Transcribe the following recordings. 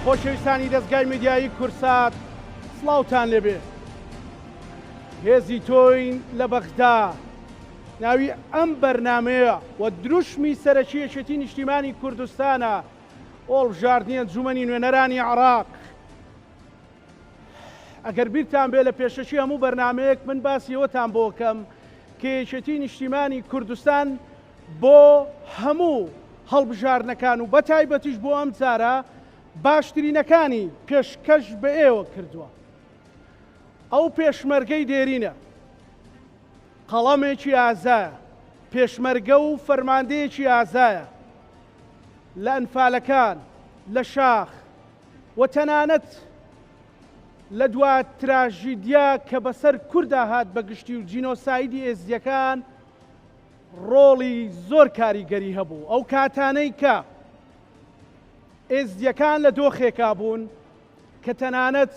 خۆشەویستانی دەزگای میدیایی کورسات سڵاوتان لێبێ. هێزی تۆین لە بەغدا ناوی ئەم بەرنامەیە و دروشمی سەرەکی یەکێتی نیشتیمانی کوردستانە بۆ هەڵبژاردنی ئەنجومەنی نوێنەرانی عێراق. ئەگەر بیرتان بێ لە پێشەکی هەموو بەرنامەیەک من باسی ئەوەتان بۆ کەم کە یەکێتی نیشتیمانی کوردستان بۆ هەموو هەڵبژاردنەکان و بەتایبەتیش بۆ ئەم جارە باشترینەکانی پێشکەش بە ئێوە کردووە. ئەو پێشمەرگەی دێرینە، قەڵەمێکی ئازایە، پێشمەرگە و فەرماندەیەکی ئازایە، لە ئەنفالەکان، لە شاخ و تەنانەت لە دوا تراژیدیا کە بەسەر کوردا هات بە گشتی و جینۆسایدی ئێزدییەکان ڕۆڵی زۆر کاریگەری هەبوو. ئەو کاتانەی کە ئێزدییەکان لە دۆخێکا بوون کە تەنانەت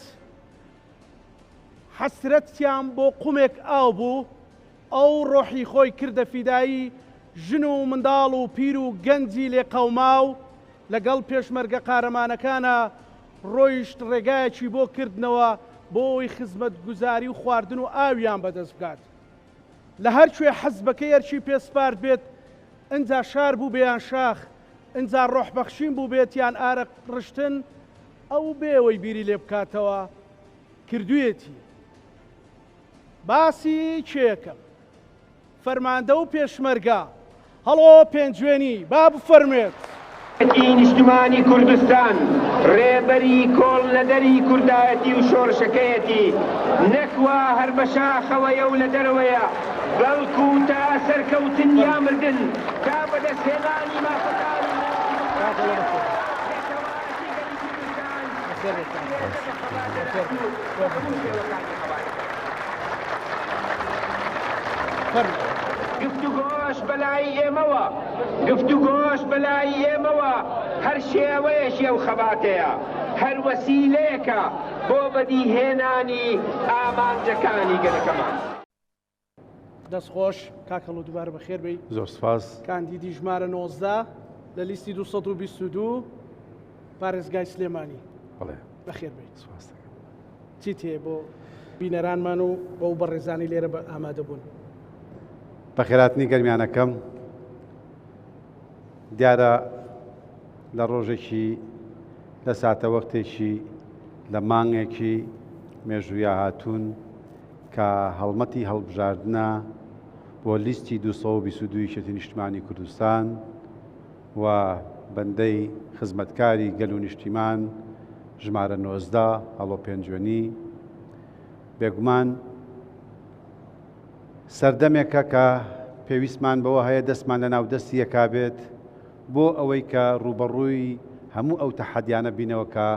حەسرەتیان بۆ قومێک ئاو بوو، ئەو ڕۆحی خۆی کردە فیدایی ژن و منداڵ و پیر و گەنجی لێقەوماو، لەگەڵ پێشمەرگە قارەمانەکانا ڕۆیشت ڕێگایەکی بۆ کردنەوە بۆ ئەوەی خزمەتگوزاری و خواردن و ئاویان بەدەست بگات. لە هەر کوێ حزبەکەی ئەرکی پێ سپارد بێت، ئنجا شار بووبێ یان شاخ، ئنجا ڕۆحبەخشین بووبێت یان ئارەق ڕشتن، ئەو بێ ئەوەی بیری لێ بکاتەوە کردوویەتی. باسی کێ کەم؟ فەرماندە و پێشمەرگە هەڵۆ پێنجوێنی با بفەرموێت. یەکێتی نیشتمانی کوردستان ڕێبەری کۆڵنەدەری کوردایەتی و شۆڕشەکەیەتی، نەک وا هەر بە شاخەوەیە و لە دەرەوەیە، بەڵکو تا سەرکەوتن یا مردن، تا بەدەستهێنانی مافەکانی نەتەوایەتی گەلی کوردستان درێژە بە خەبات دەدات و بە هەموو شێوەکانی خەبات دەکات. گفتوگۆش بەلای ئێمەوە گفتوگۆش بەلای ئێمەوە هەر شێوەیەکی ئەو خەباتەیە، هەر وەسیلەیەکە بۆ بەدیهێنانی ئامانجەکانی گەلەکەمان. دەست خۆش کاک هەڵۆ دووبارە بەخێر بێی. زۆر سپاس. کاندیدی ژمارە 19 لە لیستی 222 پارێزگای سلێمانی. بەڵێ. بەخێر بێیت. سپاس دەکەم. چیت هەیە بۆ بینەرانمان و بەو بەڕێزانی لێرە بە ئامادە بوون؟ بەخێراتنی گەرمیانەکەم دیارە لە ڕۆژێکی لە ساتەوەختێکی لە مانگێکی مێژوویا هاتوون کە هەڵمەتی هەڵبژاردنە بۆ لیستی 222 یەکێتی نیشتمانی کوردستان و بەندەی خزمەتکاری گەل و نیشتیمان ژمارە 19 هەڵۆ پێنجوێنی بێگومان سەردەمێکە کە پێویستمان بەوە هەیە دەستمان لە ناو دەستی یەکا بێت بۆ ئەوەی کە ڕووبەڕووی هەموو ئەو تەحەدیانە بینەوە کە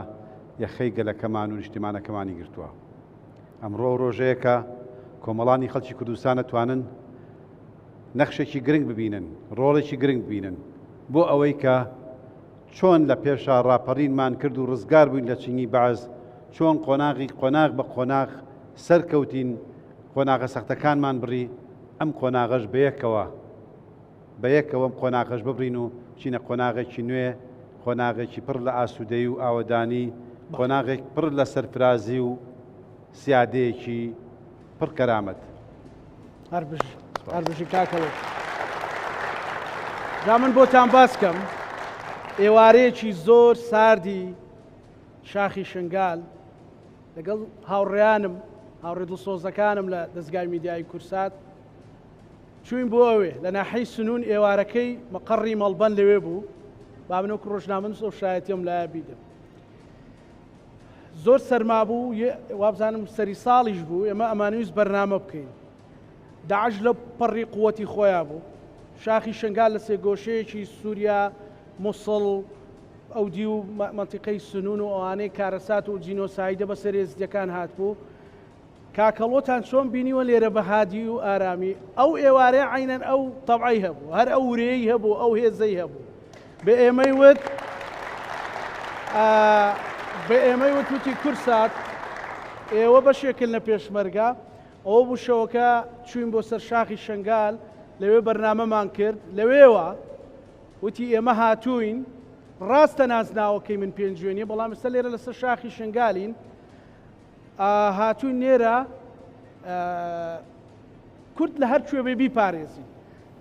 یەخەی گەلەکەمان و نیشتیمانەکەمانی گرتووە. ئەمڕۆ ئەو ڕۆژەیە کە کۆمەڵانی خەڵکی کوردستان ئەتوانن نەخشێکی گرنگ ببینن، ڕۆڵێکی گرنگ ببینن بۆ ئەوەی کە چۆن لە پێشا ڕاپەڕینمان کرد و ڕزگار بووین لە چنگی بەعس، چۆن قۆناغی قۆناغ بە قۆناغ سەرکەوتین، قۆناغە سەختەکانمان بڕی، ئەم قۆناغەش بەیەکەوە بەیەکەوە ئەم قۆناغەش ببڕین و بچینە قۆناغێکی نوێ، قۆناغێکی پڕ لە ئاسوودەیی و ئاوەدانی، قۆناغێک پڕ لە سەرفرازی و سیادەیەکی پڕ کەرامەت. هەر بژی هەر بژی کاک هەڵۆ. جا من بۆتان باس کەم ئێوارەیەکی زۆر ساردی شاخی شنگال لەگەڵ هاوڕێیانم هاوڕێ دڵسۆزەکانم لە دەزگای میدیایی کورسات چووین بۆ ئەوێ لە ناحەی سنوون ئێوارەکەی مەقەڕی مەڵبەند لەوێ بوو با من وەکو ڕۆژنامەنووس ئەو شایەتیەم لایە بیدەم زۆر سەرما بوو وابزانم سەری ساڵیش بوو ئێمە ئەمانویست بەرنامە بکەین داعش لە پەڕی قووەتی خۆیان بوو شاخی شنگال لە سێگۆشەیەکی سووریا موسڵ ئەودی و مەنتیقەی سنون و ئەوانەی کارەسات و جینۆسایدە بەسەر ئێزدیەکان هاتبوو کاک هەڵۆتان چۆن بینیوە لێرە بە هادی و ئارامی ئەو ئێوارەیە عەینەن ئەو تەبعەی هەبوو هەر ئەو ورەیەی هەبوو ئەو هێزەی هەبوو بە ئێمەی وت بە ئێمەی وت وتی کورسات ئێوە بەشێکن لە پێشمەرگە ئەوە بوو شەوەکە چوین بۆ سەر شاخی شنگال لەوێ بەرنامەمان کرد لەوێوە وتی ئێمە هاتووین. ڕاستە نازناوەکەی من پێنجوێنیە بەڵام ئێستا لێرە لەسەر شاخی شنگالین هاتووین لێرە کورد لە هەر کوێ بێ بیپارێزین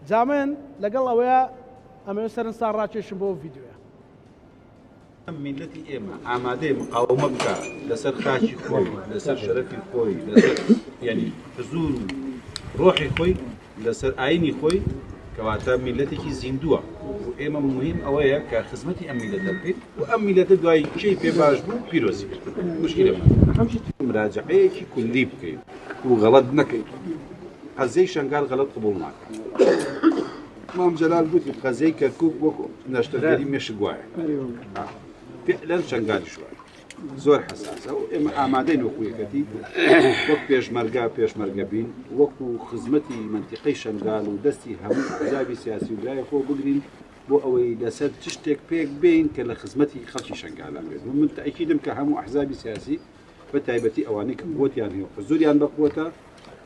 جا من لەگەڵ ئەوەیە ئەمەوێ سەرنجتان ڕاکێشم بۆ ئەو ڤیدیۆیە. میللەتی ئێمە ئامادەیە مقاومە بکا لەسەر خاکی خۆی، لەسەر شەرەفی خۆی، لەسەر یانی حزوور و ڕۆحی خۆی، لەسەر ئاینی خۆی، کەواتە میللەتێکی زیندووە و ئێمە موهیم ئەوەیە کە خزمەتی ئەم میللەتە بکەین و ئەم میللەتە دوای کێی پێ باش بوو پیرۆزی کرد مشکلەمان مراجعەیەکی کولی بکەین و غەڵەت نەکەین قەزیەی شەنگال غەڵەت قبوڵ ناکات مام جەلال گوتی قەزیەی کەرکوک وەکو نەشتەرگەری مێشک وایە فعلا شەنگالیش وایە زۆر حەساسە و ئێمە ئامادەین وەکو یەکەتی وەک پێشمەرگە پێشمەرگە بین وەکو خزمەتی منتیقەی شەنگال و دەستی هەموو ئەحزابی سیاسی و برای خۆ بگرین بۆ ئەوەی لەسەر چ شتێک پێک بێین کە لە خزمەتی خەڵکی شەنگالە بێت و من تەئکیدم کە هەموو ئەحزابی سیاسی بە تایبەتی ئەوانەی کە قوتیان هەیە و حزوریان بە قوتە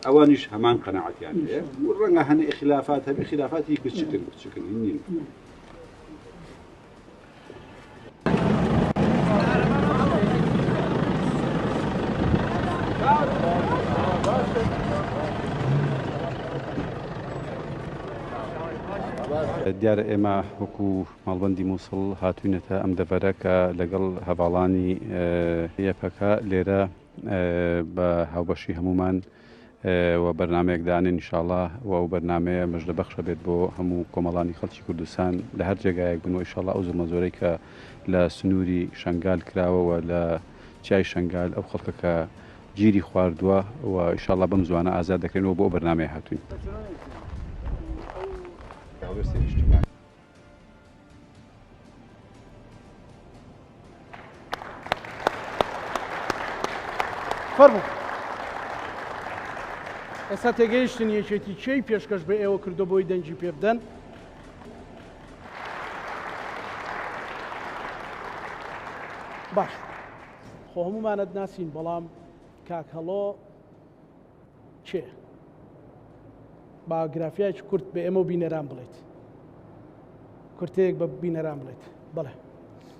ئەوانیش هەمان قەناعەتیان هەیە و ڕەنگە هەنێ خلافات هەبێ خلافاتی بچکن بچکن نین. دیارە ئێمە وەکو مەڵبەندی موسڵ هاتوینەتە ئەم دەڤەرە کە لەگەڵ هەڤاڵانی یەپەکە لێرە بە هاوبەشی هەمومان و بەرنامەیەک دانێن ئینشاڵا و ئەو بەرنامەیە مژدە بەخشە بێت بۆ هەموو کۆمەڵانی خەڵکی کوردستان لە هەر جێگایەک بن و ئیشاڵا ئەو زوڵمە زۆرەی کە لە سنووری شەنگال کراوە و لە چیای شەنگال ئەو خەڵکە کە گیری خواردووە و ئیشاڵا بەم زوانە ئازاد دەکرێن و بۆ ئەو بەرنامەیە هاتووین. فەرموو ئێستا تێگەیشتن یەکێتی کێی پێشکەش بە ئێوە کردو بۆی دەنگی پێ بدەن باش خۆ هەمومانت ناسین بەڵام کاک هەڵۆ کێ باگرافیایکی کورت بە ئێمە و بینەران بڵێت کورتەیەک بە بینەران بڵێت بەڵێ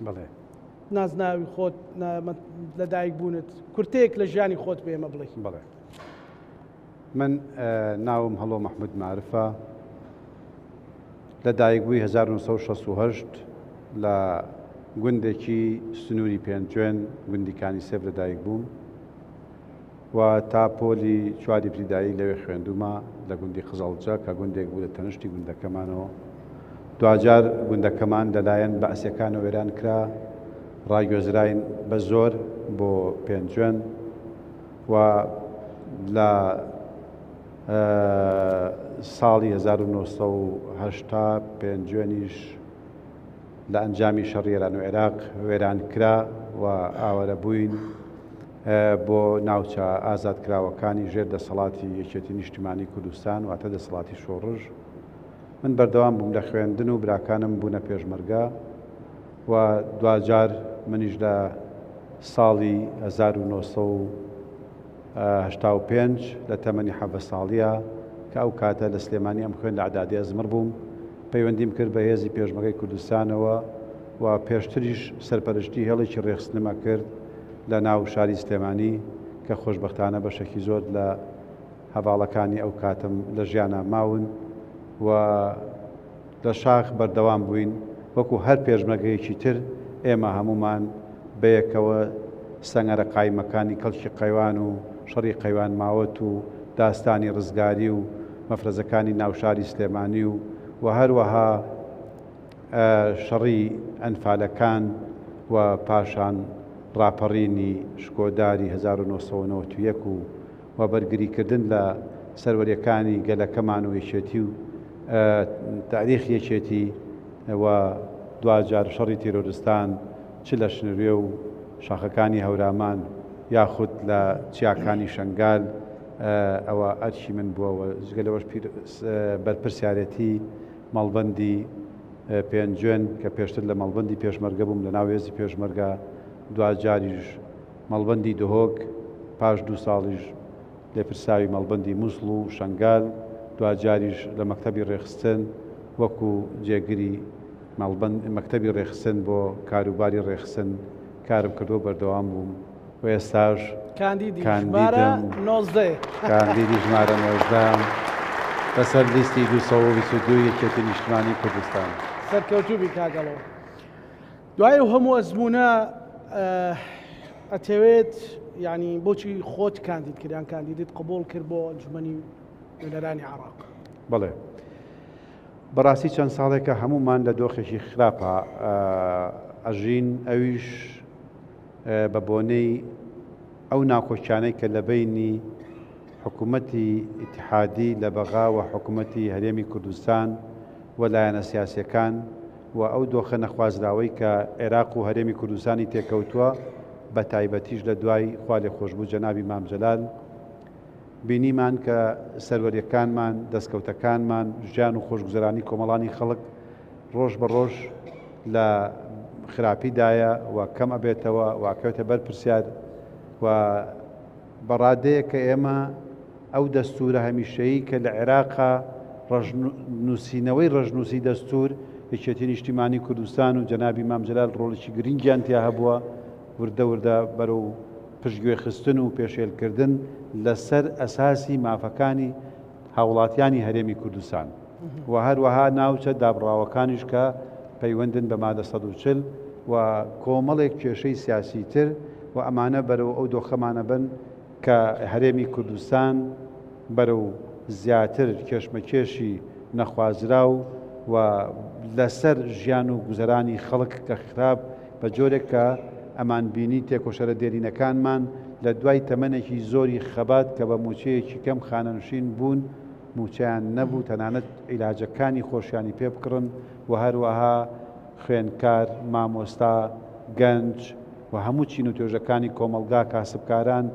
بەڵێ نازناوی خۆت لەدایک بوونت کورتەیەک لە ژیانی خۆت بە ئێمە بڵێ بەڵێ من ناوم هەڵۆ مەحمود معرفە لە دایکبووی 1968 لە گوندێکی سنووری پێنجوێن گوندی کانی سێف لە دایک بووم و تا پۆلی چواری ئیبتیدایی لەوێ خوێندوومە لە گوندی قزەڵجە کە گوندێک بوو لە تەنشتی گوندەکەمانەوە. دواجار گوندەکەمان لەلایەن بەعسیەکانەوە وێران کرا، ڕاگوێزراین بە زۆر بۆ پێنجوێن و لە ساڵی 1980 پێنجوێنیش لە ئەنجامی شەڕی ئێران و عێراق وێران کرا و ئاوارە بووین بۆ ناوچە ئازادکراوەکانی ژێر دەسەڵاتی یەکێتی نیشتیمانی کوردستان واتە دەسەڵاتی شۆڕش. من بەردەوام بووم لە خوێندن و براکانم بوونە پێشمەرگە و دواجار منیش لە ساڵی 1985 لە تەمەنی 17 ساڵیە کە ئەو کاتە لە سلێمانی ئەم خوێن لە ئەعدادی ئەزمڕ بووم پەیوەندیم کرد بە هێزی پێشمەرگەی کوردستانەوە و پێشتریش سەرپەرشتی هێڵێکی ڕێکخستنم ئەکرد لە ناو شاری سلێمانی کە خۆشبەختانە بەشێکی زۆر لە هەڤاڵەکانی ئەو کاتم لە ژیانا ماون و لە شاخ بەردەوام بووین وەکو هەر پێشمەرگەیەکی تر ئێمە هەموومان بەیەکەوە سەنگەرە قایمەکانی کەڵکی قەیوان و شەڕی قەیوان ماوەت و داستانی ڕزگاری و مەفرەزەکانی ناو شاری سلێمانی و و هەروەها شەڕی ئەنفالەکان و پاشان ڕاپەڕینی شکۆداری 1991 و و بەرگریکردن لە سەروەریەکانی گەلەکەمان و یەکێتی و تاریخی یەکێتی و دواجار شەڕی تیرۆرستان چ لە شنروێ و شاخەکانی هەورامان یاخود لە چیاکانی شەنگال ئەوە ئەرکی من بووە و جگە لەوەش بەرپرسیارێتی مەڵبەندی پێنجوێن کە پێشتر لە مەڵبەندی پێشمەرگە بووم لە ناو هێزی پێشمەرگە دواجاریش مەڵبەندی دهۆک پاش دوو ساڵیش لێپرسراوی مەڵبەندی موسڵ و شەنگال، دواجاریش لە مەکتەبی ڕێکخستن وەکو جێگری. مەڵبەند مەکتەبی ڕێکخستن بۆ کاروباری ڕێکخستن کارم کردووە بەردەوام بووم و ئێستاش کاندیدی ژمارە کاندیدم 19. کاندیدی ژمارە 19 لەسەر لیستی 222 یەکێتی نیشتمانی کوردستان. سەرکەوتوو بی کاک ئەڵۆ. دوای ئەو هەموو ئەزموونە ئەتەوێت یعنی بۆچی خۆت کاندید کرد یان کاندیدت قبوڵ کرد بۆ ئەنجومەنی نوێنەرانی عێراق؟ بەڵێ بەڕاستی چەند ساڵێکە هەموومان لە دۆخێکی خراپا ئەژین ئەویش بە بۆنەی ئەو ناکۆکیانەی کە لە بەینی حکوومەتی ئیتحادی لە بەغا و حکوومەتی هەرێمی کوردستان و لایەنە سیاسیەکان و ئەو دۆخە نەخوازراوەی کە عێراق و هەرێمی کوردستانی تێکەوتووە بە تایبەتیش لە دوای خوالێخۆشبوو جەنابی مام جەلال بینیمان کە سەروەریەکانمان، دەستکەوتەکانمان، ژیان و خۆشگوزەرانی کۆمەڵانی خەڵک ڕۆژ بە ڕۆژ لە خراپیدایە و کەم ئەبێتەوە و ئەکەوێتە بەر پرسیار و بە ڕادەیەک کە ئێمە ئەو دەستوورە هەمیشەیی کە لە عێراقا نووسینەوەی ڕەشنووسی دەستوور یەکێتی نیشتیمانی کوردستان و جەنابی مام جەلال ڕۆڵێکی گرنگیان تیا هەبووە وردە وردە بەرەو پشتگوێخستن و پێشێلکردن لەسەر ئەساسی مافەکانی هاوڵاتیانی هەرێمی کوردستان و هەروەها ناوچە دابڕاوەکانیش کە پەیوەندن بە مادە 140 و کۆمەڵێک کێشەی سیاسی تر و ئەمانە بەرەو ئەو دۆخەمانە بن کە هەرێمی کوردستان بەرەو زیاتر کێشمەکێشی نەخوازراو و لەسەر ژیان و گوزەرانی خەڵک کە خراپ بە جۆرێک کە ئەمانبینی تێکۆشەرە دێرینەکانمان لە دوای تەمەنێکی زۆری خەبات کە بە مووچەیەکی کەم خانەنشین بوون مووچەیان نەبوو تەنانەت عیلاجەکانی خۆشیانی پێ بکڕن و هەروەها خوێندکار، مامۆستا، گەنج و هەموو چین و توێژەکانی کۆمەڵگا، کاسبکاران،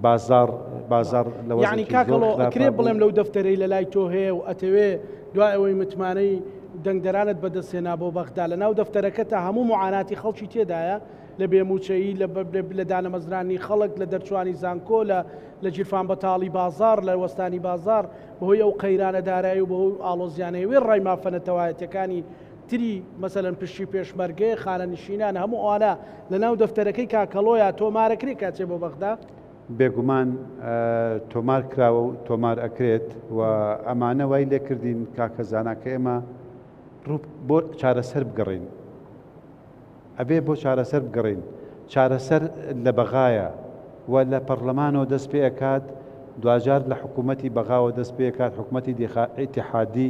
بازاڕ بازاڕ لە یەعنی وەزعێکی کاک زۆر هەڵۆ خراپا ئەکرێ بوو. بڵێم لەو دەفتەرەی لەلای تۆ هەیە و ئەتەوێ دوای ئەوەی متمانەی دەنگدەرانت بەدەست هێنا بۆ بەغدا لەناو دەفتەرەکەتا هەموو موعاناتی خەڵکی تێدایە لە بێ مووچەیی لە لە دانەمەزرانی خەڵک لە دەرچوانی زانکۆ لە لە گیرفان بەتاڵی بازاڕ لە وەستانی بازاڕ بەهۆی ئەو قەیرانە دارایی و بەهۆی ئاڵۆزیانەی وێڕای مافە نەتەوایەتیەکانی تری مەسەلەن پشکی پێشمەرگەیە خانەنشینان هەموو ئەوانە لەناو دەفتەرەکەی کاک هەڵۆیا تۆمارەکرێ کە ئەچێ بۆ بەغدا؟ بێگومان تۆمار کراوە و تۆمار ئەکرێت و ئەمانە وای لێکردین کاکە زانا کە ئێمە ڕوو بۆ چارەسەر بگەڕێین. ئەبێ بۆ چارەسەر بگەڕێین. چارەسەر لە بەغایە و لە پەڕلەمانەوە دەست پێ ئەکات، دواجار لە حکوومەتی بەغاوە دەست پێ ئەکات، حکوومەتی ئیتیحادی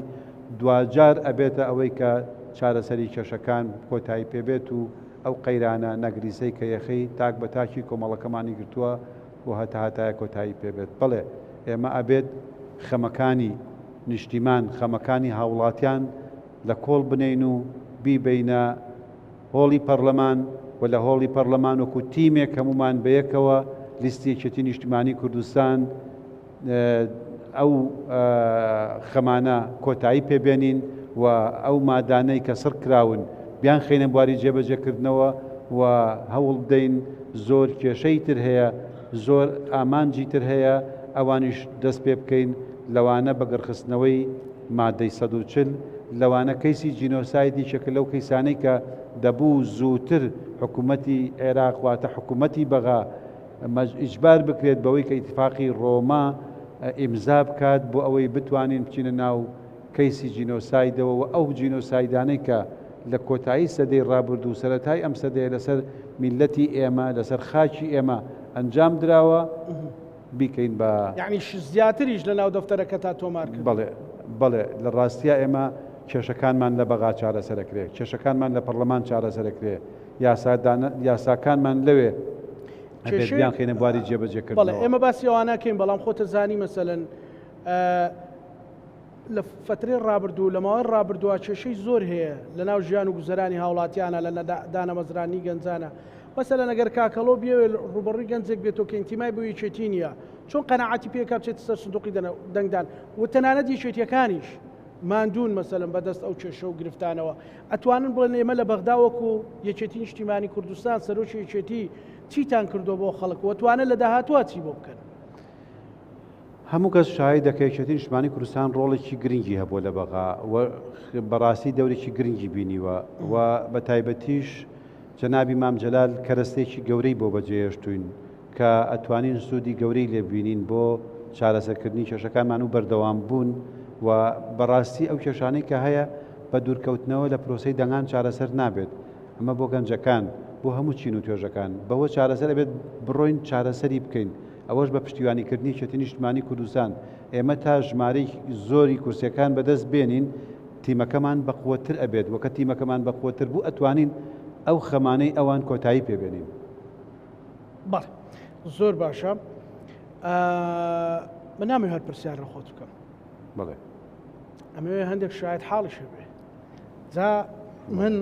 دواجار ئەبێتە ئەوەی کە چارەسەری کێشەکان کۆتایی پێ بێت و ئەو قەیرانە نەگریسەی کە یەخەی تاک بە تاکی کۆمەڵەکەمانی گرتووە بۆ هەتاهەتایە کۆتایی پێ بێت. بەڵێ ئێمە ئەبێت خەمەکانی نیشتیمان، خەمەکانی هاوڵاتیان لە کۆڵ بنێین و بیبەینە هۆڵی پەڕلەمان و لە هۆڵی پەڕلەمان وەکو تیمێک هەموومان بەیەکەوە لیستی یەکێتی نیشتمانی کوردستان ئەو خەمانە کۆتایی پێ بێنین و ئەو مادانەی کە سڕ کراون بیانخەینە بواری جێبەجێکردنەوە و هەوڵ بدەین زۆر کێشەی تر هەیە زۆر ئامانجی تر هەیە ئەوانیش دەست پێ بکەین لەوانە بەگەڕخستنەوەی مادەی 140، لەوانە کەیسی جینۆساید یەکێکە لەو کەیسانەی کە دەبوو زووتر حکوومەتی عێراق واتە حکوومەتی بەغا ئیجبار بکرێت بەوەی کە ئیتفاقی ڕۆما ئیمزا بکات بۆ ئەوەی بتوانین بچینە ناو کەیسی جینۆسایدەوە و ئەو جینۆسایدانەی کە لە کۆتایی سەدەی ڕابردوو و سەرەتای ئەم سەدەیە لەسەر میللەتی ئێمە لەسەر خاکی ئێمە ئەنجام دراوە بیکەین بە. یەعنی زیاتریش لە ناو دەفتەرەکەتا تۆمار کردووە. بەڵێ بەڵێ لە ڕاستیا ئێمە کێشەکانمان لە بەغا چارەسەر ئەکرێ، کێشەکانمان لە پەڕلەمان چارەسەر ئەکرێ، یاسادانە یاساکانمان لەوێ ئەبێت کێشەی بیانخەینە بواری بەڵێ جێبەجێکردنەوە. ئێمە باسی ئەوانە ئەکەین بەڵام خۆتە زانی مەسەلەن لە فەترەی ڕابردوو لە ماوەی ڕابردووە کێشەی زۆر هەیە لە ناو ژیان و گوزەرانی هاوڵاتیانە لە دانەمەزرانی گەنجانە مەسەلەن ئەگەر کاک هەڵۆ بیەوێت ڕووبەڕووی گەنجێک بێتەوە کە ئینتیمای بۆ یەکێتی نییە چۆن قەناعەتی پێ بچێتە سەر سندوقی دەنگدان و تەنانەت یەکێتیەکانیش ماندوون مەسەلەن بەدەست ئەو کێشە و گرفتانەوە ئەتوانن بڵێن ئێمە لە بەغدا وەکو یەکێتی نیشتیمانی کوردستان سەرۆکی یەکێتی چیتان کردووە بۆ خەڵک و توانن لە داهاتووە چی بۆ بکەن؟ هەموو کەس شاهیدە کە یەکێتی نیشتمانی کوردستان ڕۆڵێکی گرنگی هەبووە لە بەغا و بەڕاستی دەورێکی گرنگی بینیوە و بە تایبەتیش جەنابی مام جەلال کەرەستەیەکی گەورەی بۆ بەجێهێشتووین کە ئەتوانین سوودی گەورەی لێ ببینین بۆ چارەسەرکردنی کێشەکانمان و بەردەوام بوون و بەڕاستی ئەو کێشانەی کە هەیە بە دوورکەوتنەوە لە پرۆسەی دەنگان چارەسەر نابێت ئەمە بۆ گەنجەکان بۆ هەموو چین و توێژەکان بەوە چارەسەر ئەبێت بڕۆین چارەسەری بکەین ئەوەش بە پشتیوانیکردنی یەکێتی نیشتمانی کوردستان، ئێمە تا ژمارەی زۆری کورسیەکان بەدەست بێنین تیمەکەمان بەقوەتتر ئەبێت وە کە تیمەکەمان بەقوەتتر بوو ئەتوانین ئەو خەمانەی ئەوان کۆتایی پێ بێنین. بەڵێ زۆر باشە من نامەوێ هەر پرسیار لە خۆت بکەم. بەڵێ. ئەمەوێ هەندێک شاید حاڵیش هەبێ. جا من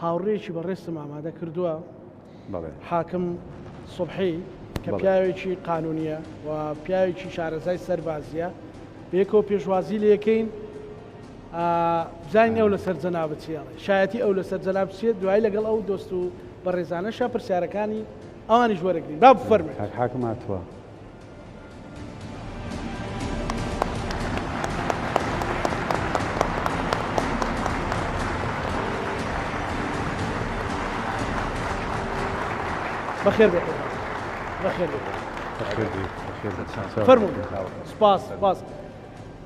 هاوڕێیەکی بەڕێزتم ئامادە کردووە حاکم سوبحی کە پیاوێکی قانونیە و پیاوێکی شارەزای سەربازیە بێکەوە پێشوازی لەکەین بزانین ئەو لەسەر جەنابت چیڵێ شایەتی ئەو لەسەر جەناب چیە دوای لەگەڵ ئەو دۆست و بەڕێزانەشە پرسیارەکانی ئەوانیش وەرەگرین با بفەرمێ حاکم هاتووە. بەخێر بێ بەخێر بێ فەرموو سپاس سپاس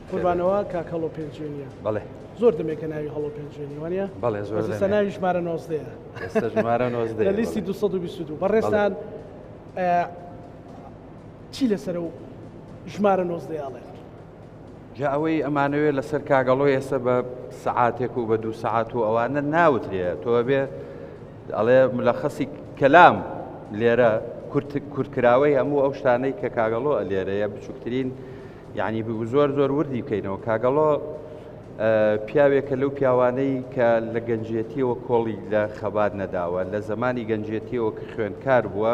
قوربانەوە کاک هەڵۆ پێنجوێنیە بەڵێ زۆر دەمێکە ناوی هەڵۆ پێنجوێنی وانە بەڵێ زۆر ئێستا ناوی ژمارە 19 ئێستا ژمارە 19 لە لیستی 222 بەڕێزتان چی لەسەر ئەو ژمارە نۆزدەیە ئەڵێن؟ جا ئەوەی ئەمانەوێ لەسەر کاگەڵۆ ئێستا بە سەعاتێک و بە دوو سەعات و ئەوانە ناوترێ تۆ بێ ئەڵێ ملەخەسی کەلام لێرە کورتکراوەی هەموو ئەو شتانەی کە کاگەڵۆ لێرەیە بچووکترین یعنی زۆر زۆر وردی بکەینەوە کاگەڵۆ پیاوێکە لەو پیاوانەی کە لە گەنجێتیەوە کۆڵی لە خەبات نەداوە لە زمانی گەنجێتیەوە کە خوێندکار بووە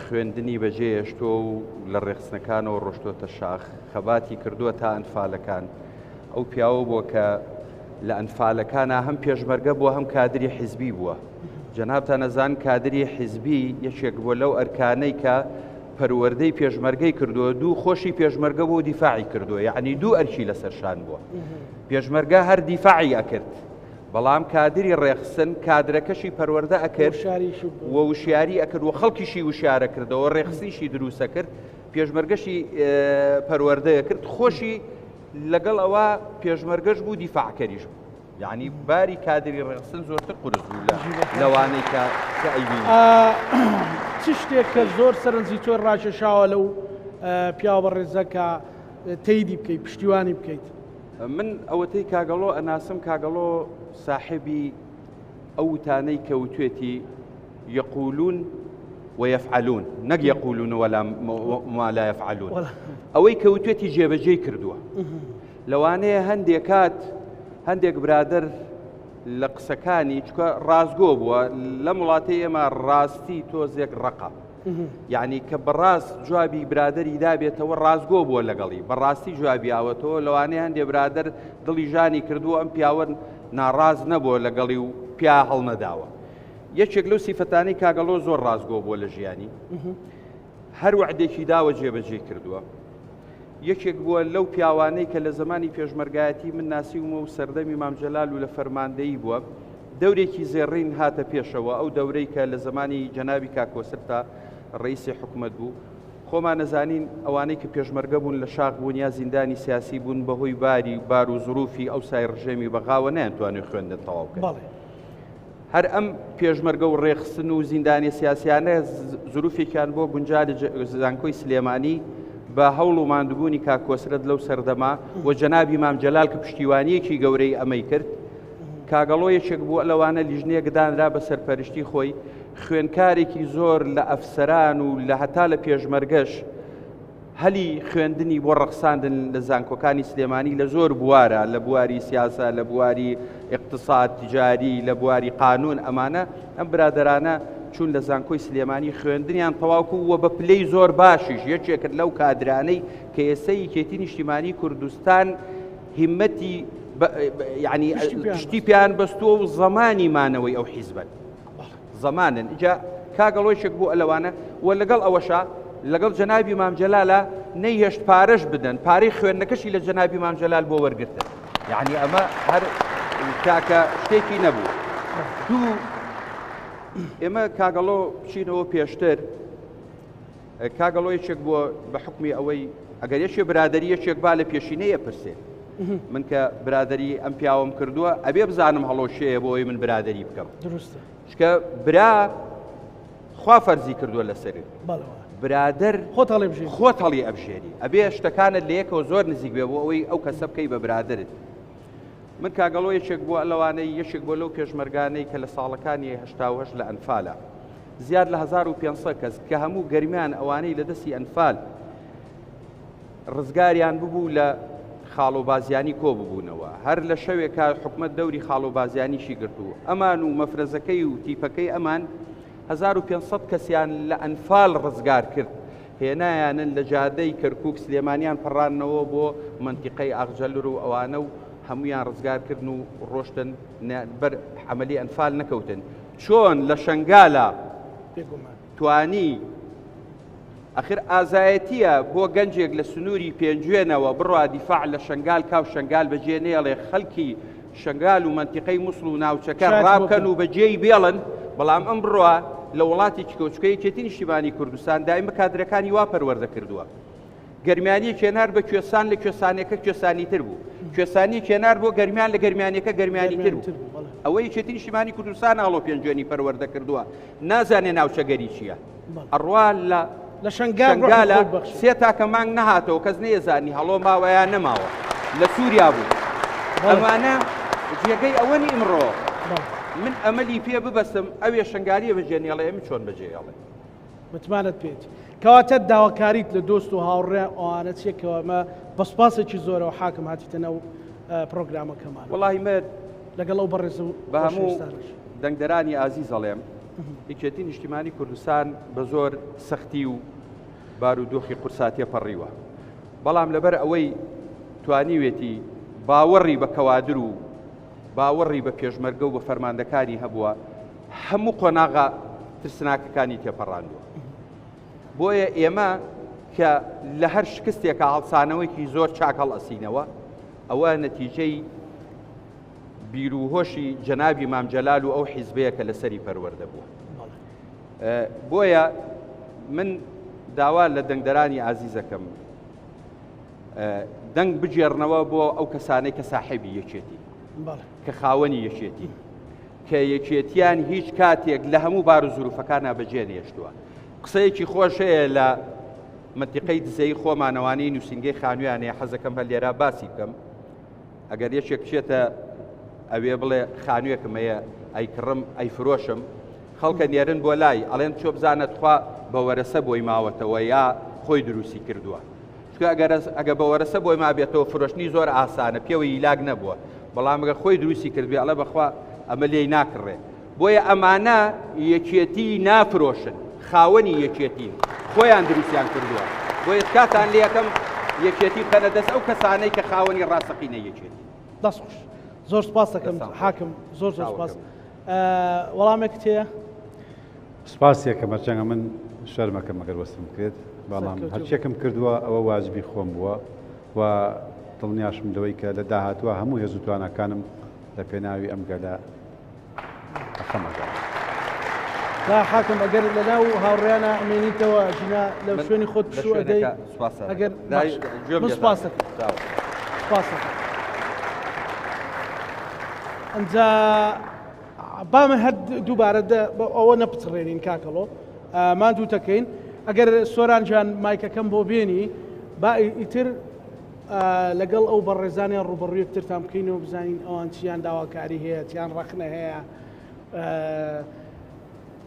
خوێندنی بەجێهێشتووە و لە ڕێکخستنەکانەوە ڕۆشتۆتە شاخ، خەباتی کردووە تا ئەنفالەکان. ئەو پیاوە بووە کە لە ئەنفالەکانا هەم پێشمەرگە بووە هەم کادری حیزبی بووە. جەنابتان ئەزانن کادری حیزبی یەکێک بووە لەو ئەرکانەی کە پەروەردەی پێشمەرگەی کردووە، دوو خۆشی پێشمەرگە بوو و دیفاعی کردووە، یەعنی دوو ئەرکی لەسەر شان بووە. پێشمەرگە هەر دیفاعی ئەکرد. بەڵام کادری ڕێخسن کادرەکەشی پەروەردە ئەکرد و وشیاری ئەکرد و خەڵکیشی وشیارە کردەوە ڕێخسنیشی دروستە کرد پێشمەرگەشی پەروەردەیە کرد خۆشی لەگەڵ ئەوە پێشمەرگەش بوو دیفاعکەریش بوو یعنی باری کادری ڕێخستن زۆرتر قورس بوو لە لەوانەی کە کە ئەیبینی. چ شتێک کە زۆر سەرنجی تۆ ڕاکێشاوە لەو پیاوە بەڕێزە کە تەیدی بکەیت پشتیوانی بکەیت؟ من ئەوەتەی کاگەڵۆ ئەناسم کاگەڵۆ ساحێبی ئەو وتانەی کە وتوێتی یەقولون ويفعلون نەک یەقولون ولا ما لا يفعلون ئەوەی کە وتوێتی جێبەجێی کردووە لەوانەیە هەندێک کات هەندێک برادەر لە قسەکانی چکە ڕاستگۆ بووە لەم وڵاتی ئێمە ڕاستی تۆزێک ڕقە یەعنی کە بەڕاست جوابی برادەری دابێتەوە ڕاستگۆ بووە لەگەڵی بەڕاستی جوابی ئاوەتەوە لەوانەیە هەندێ برادەر دڵی ژانی کردووە ئەم پیاوە ناڕاست نەبووە لەگەڵی و پیا هەڵنەداوە یەکێک لەو سیفەتانەی کاگەڵۆ زۆر ڕاستگۆ بووە لە ژیانی هەر وعدێکی داوە جێبەجێ کردووە یەکێک بووە لەو پیاوانەی کە لە زمانی پێشمەرگایەتی من ناسیومە و سەردەمی مامجلال و لە فەرماندەیی بووە دەورێکی زێڕین هاتە پێشەوە، ئەو دەورەی کە لە زەمانی جەنابی کاک کۆسرتا ڕەئیسی حکومەت بوو. خۆمان ئەزانین ئەوانەی کە پێشمەرگە بوون لە شاخ بوون یا زیندانی سیاسی بوون بە هۆی باری بار و زروفی ئەوسای ڕژێمی بەغاوە نەیانتوانی خوێندن تەواو بکەن. بەڵێ. هەر ئەم پێشمەرگە و ڕێکخستن و زیندانیە سیاسیانە زروفێکیان بۆ گونجا لە زانکۆی سلێمانی بە هەوڵ و ماندووبوونی کاک کۆسرەت لەو سەردەمە و جەنابی مام جەلال کە پشتیوانییەکی گەورەی ئەمەی کرد، کاگەڵۆ یەکێک بووە لەوانە لیژنەیەک دانرا بە سەرپەرشتی خۆی، خوێندکارێکی زۆر لە ئەفسەران و لە هەتا لە پێشمەرگەش هەلی خوێندنی بۆ ڕەخساندن لە زانکۆکانی سلێمانی لە زۆر بوارە لە بواری سیاسە لە بواری اقتصاد تجاری لە بواری قانون ئەمانە ئەم برادەرانە چوون لە زانکۆی سلێمانی خوێندنیان تەواوکو و بە پلەی زۆر باشیش یەکێکن لەو کادرانەی کە ئێستا یەکێتی نیشتیمانی کوردستان هیمەتی یعنی پشتی پێیان بەستووە و زەمانی مانەوەی ئەو حیزبن زەمانن ئجا کاگەڵۆیشێک بوو لەوانە و لەگەڵ ئەوەشا لەگەڵ جەنابی مام جەلالە نەیهێشت پارەش بدەن، پارەی خوێندنەکەشی لە جەنابی مام جەلال بۆ وەرگرتن. یعنی ئەمە هەر تاکە شتێکی نەبوو. دوو ئێمە کاگەڵۆ بچینەوە پێشتر کاگەڵۆ یەکێک بووە بە حکمی ئەوەی ئەگەر یەکێ برادری یەکێک با لە پێشینەیە پرسێ من کە برادری ئەم پیاوم کردووە ئەبێ بزانم هەڵۆشەیە بۆ ئەوەی من برادری بکەم دروستە چکە برا خوا فەرزی کردووە لەسەرت برادەر خۆت هەڵی خۆت هەڵی ئەبژێری ئەبێ شتەکانت لە یەکەوە زۆر نزیک بێ بۆ ئەوەی ئەو کەسە بکەی بە برادرت من کاگەڵۆ یەکێک بووە لەوانەی یەکێک بۆ لەو پێشمەرگانەی کە لە ساڵەکانی 1970 لە ئەنفالە زیاد لە 1500 کەس کە هەموو گەرمیان ئەوانەی لە دەستی ئەنفال ڕزگاریان ببوو لە خاڵۆ بازیانی کۆ ببوونەوە. هەر لە شەوێکا حکومەت دەوری خاڵۆ بازیانیشی گرت و ئەمان و مەفرەزەکەی و تیپەکەی ئەمان 1500 کەسیان لە ئەنفال ڕزگار کرد. هێنایانن لە جادەی کەرکووک سلێمانیان پەڕاندنەوە بۆ مەنتیقەی ئاغجەلر و ئەوانە و هەموویان ڕزگار کردن و ڕۆشتن بەر عەمەلی ئەنفال نەکەوتن. چۆن لە شەنگالا توانی ئەخر ئازایەتیە بۆ گەنجێک لە سنوری پێنجوێنەوە بڕوا دیفاع لە شەنگال کا و شەنگال بەجێ نێڵێ خەلکی شەنگال و مەنتیقەی موسڵ و ناوچەکە ڕابکەن و بەجێی بێڵن بەڵام ئەم بڕوا لە وڵاتێکی کەوچکە یەکێتی نیشتیمانی کوردستان دایمە کادرەکانی وا پەروەردە کردووە گەرمیانی کێنار بە کوێسان لە کوێسانەکە کوێسانی تر بوو کوێسانی کێنار بۆ گەرمیان لە گەرمیانەکە گەرمیانی تر بوو ئەوە یەکێتی نیشتیمانی کوردستان ئاڵۆ پێنجوێنی پەروەردە کردووە نازانێ ناوچەگەری چییە ئەڕوا لە لە شنگالە سێ تاکە مانگ نەهاتەوە کەس نەیەزانی هەڵۆ ماوە یا نەماوە لە سووریا بوو ئەمانە جێگەی ئەوە نی ئمڕۆ من ئەمەلی پێ ببەستم ئەوێ شنگاریە بەجێ نێڵێ من چۆن بەجێ ئەڵێ متمانەت پێێتی کەواتە داواکاریت لە دۆست و هاوڕێ ئەوانە چیە کەەوە ئەمە بە سپاسێکی زۆرەوە حاکم هاتیتە ناو پرۆگرامەکەمان وەڵی مە لەگەڵ ئەو بەڕێز و بە هەموو دەنگدەرانی ئازیز ئەڵێم یەکێتی نیشتیمانی کوردستان بە زۆر سەختی و بارودۆخی قورسا تێپەڕیوە بەڵام لەبەر ئەوەی توانیوێتی باوەڕی بە کەوادر و باوەڕی بە پێشمەرگە و بە فەرماندەکانی هەبووە هەموو قۆناغە ترسناکەکانی تێپەڕاندووە بۆیە ئێمە کە لە هەر شکستێکە هەڵسانەوەیکی زۆر چاک هەڵئەسینەوە ئەوە نەتیجەی بیر و هۆشی جەنابی مام جەلال و ئەو حیزبەیە کە لەسەری پەروەردە بووە. بۆیە من داوا لە دەنگدەرانی ئازیزەکەم دەنگ بگێڕنەوە بۆ ئەو کەسانەی کە ساحێبی یەکێتی کە خاوەنی یەکێتی کە یەکێتیان هیچ کاتێک لە هەموو بار و زروفەکانە بەجێ نێشتووە قسەیەکی خۆش هەیە لە منتیقەی دزەی خۆمانەوانی نووسینگەی خانویانەیە حەزەکەم هەر لێرە باسی بکەم ئەگەر یەکێک بچێتە ئەوێ بڵێ خانووێکم هەیە ئەیکڕم ئەیفرۆشم خەڵکە نێرن بۆ لای ئەڵێن چۆ بزانە تخوا بە وەرەسە بۆی ماوەتەوە یا خۆی دروستی کردووە چکە ئەگەر ئەگە بە وەرەسە بۆی مابێتەوە فرۆشتنی زۆر ئاسانە پێوە هیلاک نەبووە بەڵام ئەگەر خۆی دروستی کردبێ ئەڵێ بەخوا ئەمە لێی ناکڕێ بۆیە ئەمانە یەکێتی نافرۆشن خاوەنی یەکێتین خۆیان دروستیان کردووە بۆیە تکاتان لێ ئەکەم یەکێتی بخەنە دەست ئەو کەسانەی کە خاوەنی ڕاستەقینەی یەکێتین. دەست خۆش زۆر سپاس دەکەم حاکم زۆر زۆر سپاس وەڵامێکت هەیە؟ سپاس یەکەم هەرچەندە من شەرمەکەم ئەگەر وەسفم بکرێت بەڵام هەرچێکم کردووە ئەوە واجبی خۆم بووە و دڵنیاشم لەوەی کە لە داهاتووە هەموو هێز و تواناکانم لە پێناوی ئەم گەلە ئەخەمە گەڕ. کا حاکم ئەگەر لەناو هاوڕێیانە ئەمێنیتەوە ژینا لە شوێنی خۆت پشوو ئەدەی ئەگەر من سپاس دەکەم سپاس دەکەم ئەنجا با من هەر دووبارە ئەوە نەپچڕێنین کاکەڵۆ ماندووتەکەین ئەگەر سۆران جان مایکەکەم بۆ بێنی با ئیتر لەگەڵ ئەو بەڕێزانیان ڕووبەڕوو یەکترتان بکەینەوە بزانین ئەوان چیان داواکاری هەیە چیان ڕەخنە هەیە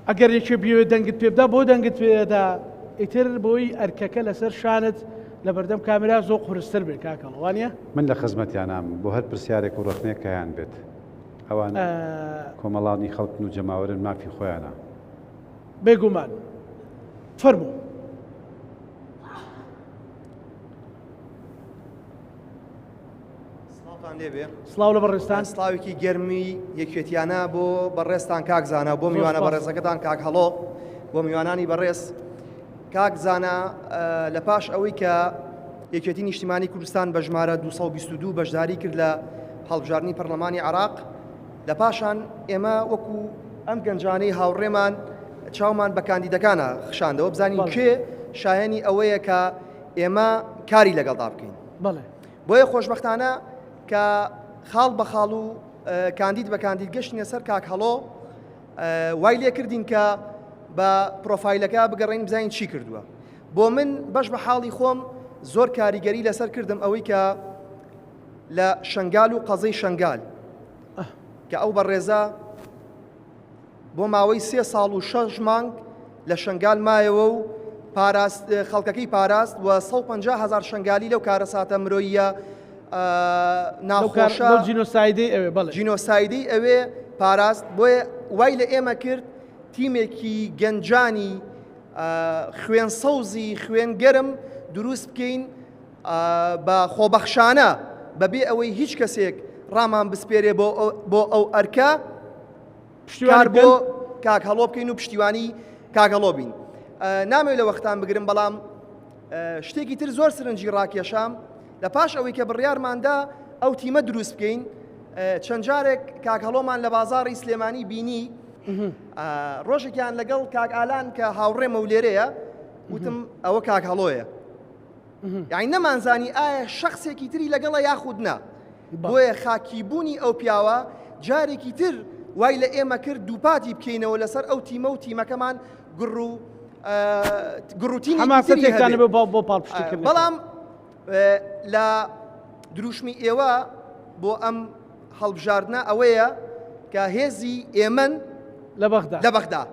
ئەگەر یەکێ بیەوێت دەنگت پێ بدا بۆ دەنگت پێدا ئیتر بۆی ئەرکەکە لەسەر شانت لە بەردەم کامێرا زۆر قورستر بێ کاکەڵ وانە من لە خزمەتیانام بۆ هەر پرسیارێک و ڕەخنەیەک کە هەیان بێت ئەوان کۆمەڵانی خەڵکن و جەماوەرن مافی خۆیانە. بێگومان فەرموو. سڵاوتان لێبێ. سڵاو لە بەڕێزتان. سڵاوێکی گەرمی یەکێتیانە بۆ بەڕێزتان کاک زانا بۆ میوانە بەڕێزەکەتان کاک هەڵۆ بۆ میوانانی بەڕێز. کاک زانا لە پاش ئەوەی کە یەکێتی نیشتیمانی کوردستان بە ژمارە 222 بەشداری کرد لە هەڵبژاردنی پەرلەمانی عراق لە پاشان ئێمە وەکو ئەم گەنجانەی هاوڕێمان چاومان بە کاندیدەکانە خشاندەوە بزانین کێ شایەنی ئەوەیە کە ئێمە کاری لەگەڵدا بکەین بەڵێ بۆیە خۆشبەختانە کە خاڵ بە خاڵ و کاندید بە کاندید گەشتینە سەر کاک هەڵۆ وای لێکردین کە بە پرۆفایلەکە بگەڕین بزانین چی کردووە بۆ من بەش بە حاڵی خۆم زۆر کاریگەری لەسەر کردم ئەوەی کە لە شنگال و قەزەی شنگال کە ئەو بەڕێزە بۆ ماوەی سێ ساڵ و شەش مانگ لە شنگال مایەوە و پاراست خەڵکەکەی پاراست و 150 هزار شنگالی لەو کارەساتە مرۆییە ناخۆشە جینۆسایدەی ئەوێ بەڵێ جینۆسایدەی ئەوێ پاراست بۆیە وای لە ئێمە کرد تیمێکی گەنجانی خوێن سەوزی خوێن گەرم دروست بکەین بە خۆبەخشانە بەبێ ئەوەی هیچ کەسێک ڕامان بسپێرێ بۆ ئەو ئەرکە کار بۆ کاک هەڵۆ بکەین و پشتیوانی کاک هەڵۆ بین نامەوێت لە وەختان بگرم بەڵام شتێکی تر زۆر سرنجی ڕاکێشام لە پاش ئەوەی کە بڕیارماندا ئەو تیمە دروست بکەین چەند جارێک کاک هەڵۆمان لە بازاڕی سلێمانی بینی ڕۆژێکیان لەگەڵ کاک ئالان کە هاوڕێمە و لێرەیە وتم ئەوە کاک هەڵۆیە یعنی نەمانزانی ئایا شخصێکی تری لەگەڵە یاخود نا بۆیە خاکیبوونی ئەو پیاوە جارێکی تر وای لە ئێمە کرد دووپاتی بکەینەوە لەسەر ئەو تیمە و تیمەکەمان گوڕ و گوڕوتینی حەماسەتێکتان بۆ بۆ پاڵپشتیکردن بەڵام لە دروشمی ئێوە بۆ ئەم هەڵبژاردنە ئەوەیە کە هێزی ئێمن لە بەغدا لە بەغدا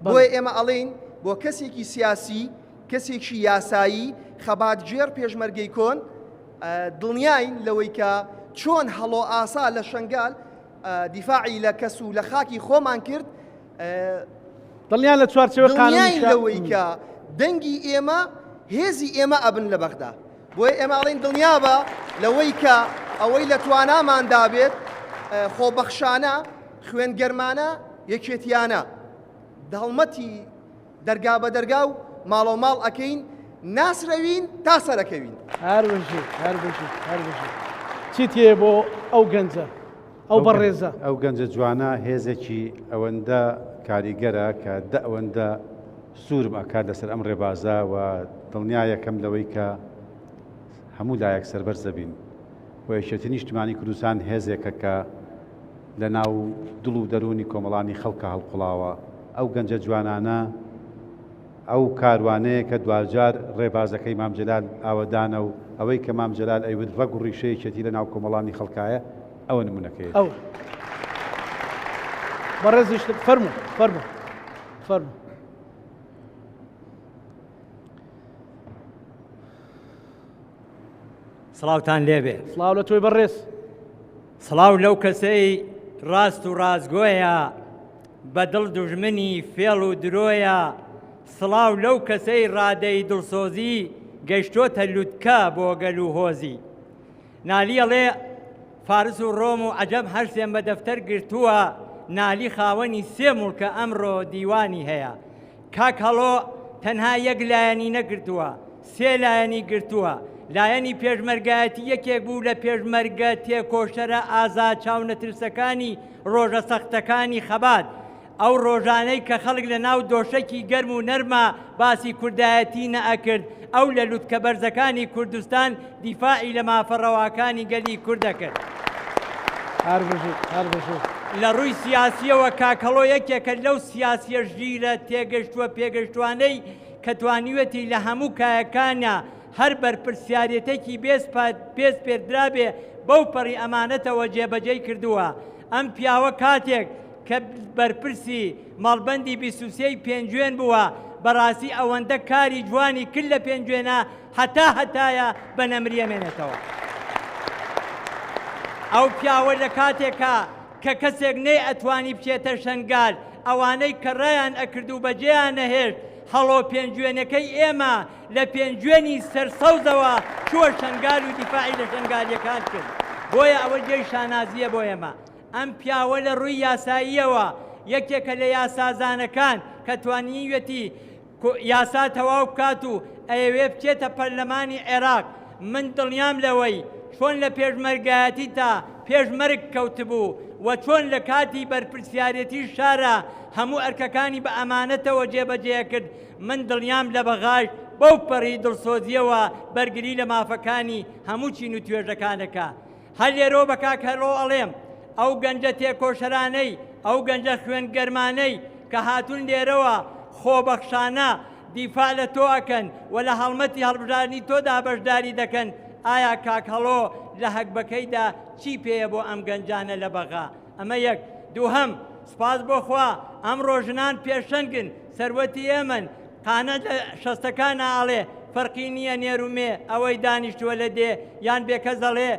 بۆیە ئێمە ئەڵێین بۆ کەسێکی سیاسی کەسێکی یاسایی خەباتگێڕ پێشمەرگەی کۆن دڵنیاین لەوەی کە چۆن هەڵۆ ئاسا لە شنگال دیفاعی لە کەس و لە خاکی خۆمان کرد دڵنیان لە چوارچێوە قانونیین لەوەی کە دەنگی ئێمە هێزی ئێمە ئەبن لە بەغدا بۆیە ئێمە ئەڵێین دڵنیابە لەوەی کە ئەوەی لە تواناماندا بێت خۆبەخشانە خوێنگەرمانە یەکێتیانە هەڵمەتی دەرگا بە دەرگا و ماڵەو ماڵ ئەکەین ناسرەوین تا سەرەکەوین. هەر بژیت هەر بژیت هەر بژیت چیت هەیە بۆ ئەو گەنجە ئەو بەڕێزە؟ ئەو گەنجە جوانە هێزێکی ئەوەندە کاریگەرە کە دە ئەوەندە سوورم ئەکات لەسەر ئەم ڕێبازە و دڵنیایەکەم لەوەی کە هەموو لایەک سەربەرز دەبین و یەکێتی نیشتمانی کوردستان هێزێکە کە لە ناو دڵ و دەروونی کۆمەڵانی خەڵکا هەڵقوڵاوە، ئەو گەنجە جوانانە ئەو کاروانەیە کە دواجار ڕێبازەکەی مام جەلال ئاوەدانە و ئەوەی کە مام جەلال ئەیوت ڕەگ و ڕیشەی یەکێتی لە ناو کۆمەڵانی خەڵکایە ئەوە نموونەکەیەتی. ئەوە بەڕێزیش فەرموو فەرموو فەرموو. سڵاوتان لێبێ. سڵاو لە تۆی بەڕێز. سڵاو لەو کەسەی ڕاست و ڕاستگۆیە، بە دڵ دوژمنی فێڵ و درۆیە، سڵاو لەو کەسەی ڕادەی دڵسۆزی گەیشتۆتە لوتکە بۆ گەل و هۆزی. نالی ئەڵێ، فارس و ڕۆم و عەجەم هەرسێم بە دەفتەر گرتووە، نالی خاوەنی سێ موڵکە ئەمڕۆ دیوانی هەیە. کاک هەڵۆ تەنها یەک لایەنی نەگرتووە، سێ لایەنی گرتووە، لایەنی پێشمەرگایەتی یەکێک بوو لە پێشمەرگە تێکۆشەرە ئازا چاونەترسەکانی ڕۆژە سەختەکانی خەبات، ئەو ڕۆژانەی کە خەڵک لە ناو دۆشەکی گەرم و نەرما باسی کوردایەتی نەئەکرد، ئەو لە لوتکە بەرزەکانی کوردستان دیفاعی لە مافە ڕەواکانی گەلی کورد دەکرد. هەر بژیت، هەر بژیت. لە ڕووی سیاسییەوە کاک هەڵۆ یەکێکە لەو سیاسییە ژیرە تێگەشتووە پێگەشتووانەی کە توانیویەتی لە هەموو کایەکانا هەر بەرپرسیارێتێکی پێسپێردرابێ بەو پەڕی ئەمانەتەوە جێبەجێی کردووە. ئەم پیاوە کاتێک کە بەرپرسی مەڵبەندی 23 ی پێنجوێن بووە بەڕاستی ئەوەندە کاری جوانی کرد لە پێنجوێنا هەتا هەتایە بە نەمری ئەمێنێتەوە. ئەو پیاوە لە کاتێکا کە کەسێک نەی ئەتوانی بچێتە شەنگال ئەوانەی کە ڕایان ئەکرد و بەجێیان نەهێشت هەڵۆ پێنجوێنەکەی ئێمە لە پێنجوێنی سەرسەوزەوە چووە شەنگال و دیفاعی لە شەنگالیەکان کرد بۆیە ئەوە جێی شانازیە بۆ ئێمە ئەم پیاوە لە ڕووی یاساییەوە یەکێکە لە یاسازانەکان کە توانیویەتی. یاسا تەواو بکات و ئەیەوێ بچێتە پەرلەمانی عێراق، من دڵنیام لەوەی چۆن لە پێشمەرگایەتی تا پێش مەرگ کەوتبوو و چۆن لە کاتی بەرپرسیارێتی شارا هەموو ئەرکەکانی بە ئەمانەتەوە جێبەجێ کرد، من دڵنیام لە بەغاش بەو پەڕی دڵسۆزییەوە بەرگری لە مافەکانی هەموو چین و توێژەکان دەکا. هەر لێرەوە بە کاک هەڵۆ ئەڵێم ئەو گەنجە تێکۆشەرانەی، ئەو گەنجە خوێن گەرمانەی کە هاتوون لێرەوە خۆبەخشانە دیفاع لە تۆ ئەکەن و لە هەڵمەتی هەڵبژاردنی تۆدا بەشداری دەکەن، ئایا کاک هەڵۆ لە هەگبەکەیدا چی پێیە بۆ ئەم گەنجانە لە بەغا؟ ئەمە یەک. دووهەم، سوپاس بۆ خوا ئەمڕۆ ژنان پێشەنگن، سەروەتی ئێمەن، قانع لە شەستەکانا ئەڵێ فەرقی نییە نێر و مێ، ئەوەی دانیشتووە لە دێ یان بێکەس ئەڵێ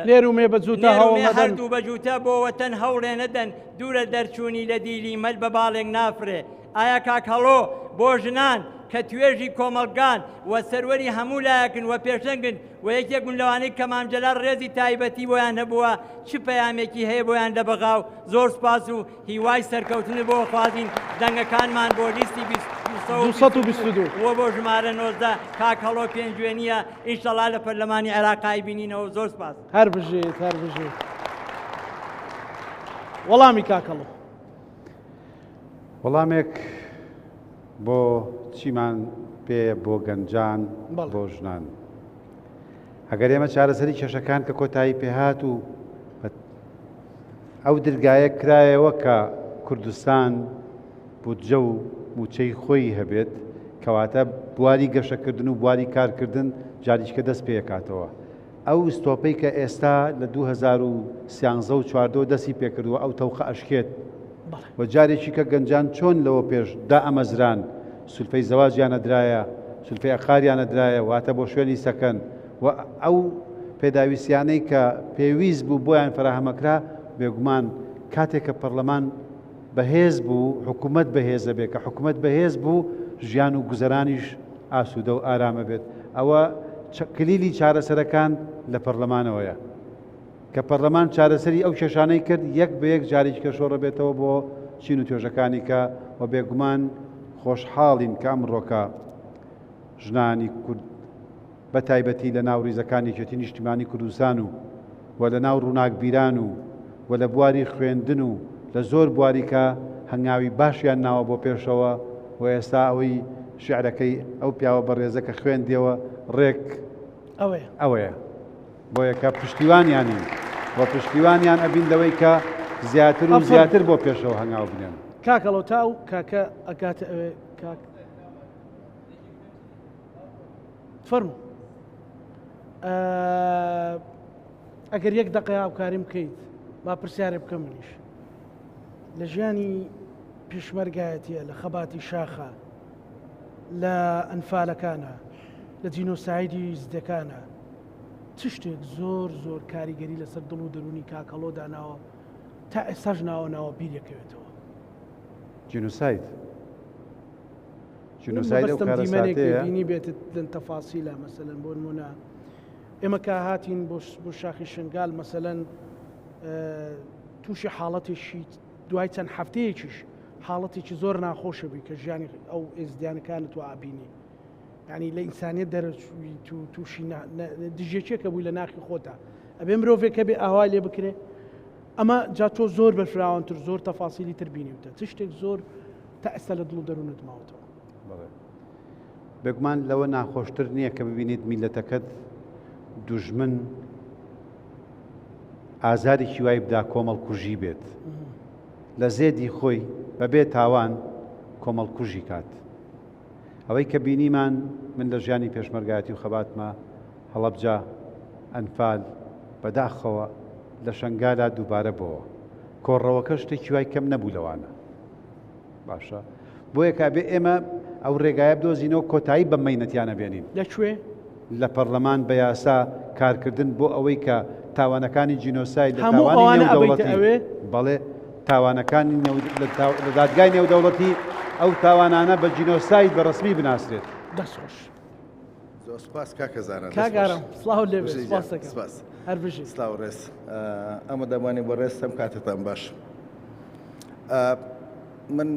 نێر و مێ بە جووتە نێر و هەوڵ مێ نەدەن. هەردوو بە جووتە بۆ وەتەن هەوڵێ نەدەن، دوورە دەرچوونی لە دیلی مەل بە باڵێک نافرێ. ئایا کاک هەڵۆ بۆ ژنان کە توێژی کۆمەڵگان و سەروەری هەموو لایەکن و پێشەنگن و یەکێک بوون لەوانەی کە مام جەلال ڕێزی تایبەتی بۆیان هەبووە چ پەیامێکی هەیە بۆیان لە بەغا و زۆر سوپاس و هیوای سەرکەوتنت بۆ خوازین دەنگەکانمان بۆ لیستی 222 و بۆ ژمارە 19 کاک هەڵۆ پێنجوێنیە ئینشەڵا لە پەرلەمانی عێراق ئایبینینەوە زۆر سوپاس. هەر بژیت هەر بژیت. وەڵامی کاک هەڵۆ. وەڵامێک بۆ چیمان پێیە بۆ گەنجان بۆ ژنان ئەگەر ئێمە چارەسەری کێشەکان کە کۆتایی پێهات و ئەو درگایە کرایەوە کە کوردستان بودجە و موچەی خۆی هەبێت کەواتە بواری گەشەکردن و بواری کارکردن جاریچکە دەست پێکاتەوە ئەو ستۆپەی کە ئێستا لە 2013 و 14 دەستی پێکردووە ئەو تەوقە ئەشکێت و جارێکی کە گەنجان چۆن لەوە پێش دائەمەزران سولفەی زەواجیان ئەدرایە، سولفەی عەقاریان ئەدرایە، واتە بۆ شوێنی سەکەن و ئەو پێداویستیانەی کە پێویست بوو بۆیان فەراهەم ئەکرا، بێگومان کاتێک کە پەڕلەمان بەهێز بوو، حکوومەت بەهێز ئەبێ، کە حکوومەت بەهێز بوو ژیان و گوزەرانیش ئاسوودە و ئارام ئەبێت. ئەوە کلیلی چارەسەرەکان لە پەڕلەمانەوەیە. کە پەرلەمان چارەسەری ئەو کێشانەی کرد یەک بە یەک جارێکیکە شۆڕەبێتەوە بۆ چین و توێژەکانی کە و بێگومان خۆشحاڵین کە ئەمڕۆکە ژنانی کورد بە تایبەتی لە ناو ریزەکانی یەکێتی نیشتیمانی کوردستان و و لە ناو ڕووناکبیران و و لە بواری خوێندن و لە زۆر بواری کە هەنگاوی باشیان ناوە بۆ پێشەوە و ئێستا ئەوەی شیعرەکەی ئەو پیاوە بەڕێزە کە خوێندیەوە ڕێک ئەوەیە. ئەوەیە. بۆیە کە پشتیوانیانین و پشتیوانیان ئەبین لەوەی کە زیاتر و زیاتر بۆ پێشەوە هەنگاو بنێن. کاک هەڵۆ تا ئەو کاکە ئەگاتە ئەوێ کاک فەرموو ئەگەر یەک دقەی هاوکاریم بکەیت با پرسیارێ بکەم منیش لە ژیانی پێشمەرگایەتیە لە خەباتی شاخە لە ئەنفالەکانە لە جینۆسایدی زدەکانە چ شتێک زۆر زۆر کاریگەری لەسەر دڵ و دەروونی کاک هەڵۆ داناوە تا ئێستاش ناوە ناوە بیر یەکەوێتەوە؟ جینۆساید جینۆساید ئەو کارەساتەیە بینی بێتت لەن تەفاسیلە مەسەلەن بۆ نمونە ئێمە کە هاتین بۆ بۆ شاخی شنگال مەسەلەن تووشی حاڵەتێکی دوای چەند هەفتەیەکیش حاڵەتێکی زۆر ناخۆشە بووی کە ژیانی ئەو ئێزدیانەکانت وا ئەبینی یانی لە ئینسانیەت دەرەچوویت و تووشی دژیەکێکە بووی لە ناخی خۆتا ئەبێ مرۆڤێک هەبێ ئاوای لێ بکرێ ئەمە جا تۆ زۆر بەرفراوانتر زۆر تەفاسیلی تر بینیوتە چ شتێک زۆر تا ئێستا لە دڵ و دەروونت ماوەتەوە؟ بەڵێ بێگومان لەوە ناخۆشتر نییە کە ببینیت میلەتەکەت دوژمن ئازارێکی وای بدا کۆمەڵکوژی بێت لە زێدی خۆی بەبێ تاوان کۆمەڵکوژی کات ئەوەی کە بینیمان من لە ژیانی پێشمەرگایەتی و خەباتما هەڵەبجە، ئەنفال، بەداخەوە لە شەنگالا دووبارە بۆوە. کۆڕەوەکە شتێکی وای کەم نەبوو لەوانە. باشە بۆیە کە ئەبێ ئێمە ئەو رێگایە بدۆزینەوە کۆتایی بەم مەینەتیانە بێنین. لە کوێ؟ لە پەڕلەمان بە یاسا کارکردن بۆ ئەوەی کە تاوانەکانی جینۆساید لە هەموو تاوانی ئەوانە ئەبەیتە نێودەوڵەتی ئەوێ؟ بەڵێ تاوانەکانی نێو لە دادگای نێودەوڵەتی ئەو تاوانانە بە جینۆساید بە ڕەسمی بناسرێت. دەست خۆش. زۆر سپاس کاکە زارا دەست کاک خۆش. ئارام سڵاو لێ بێ بژی گیان سپاس دەکەم سپاس. هەر بژی. سلاو ڕێز ئامادەبوانی بەڕێز هەم کاتتان باش من.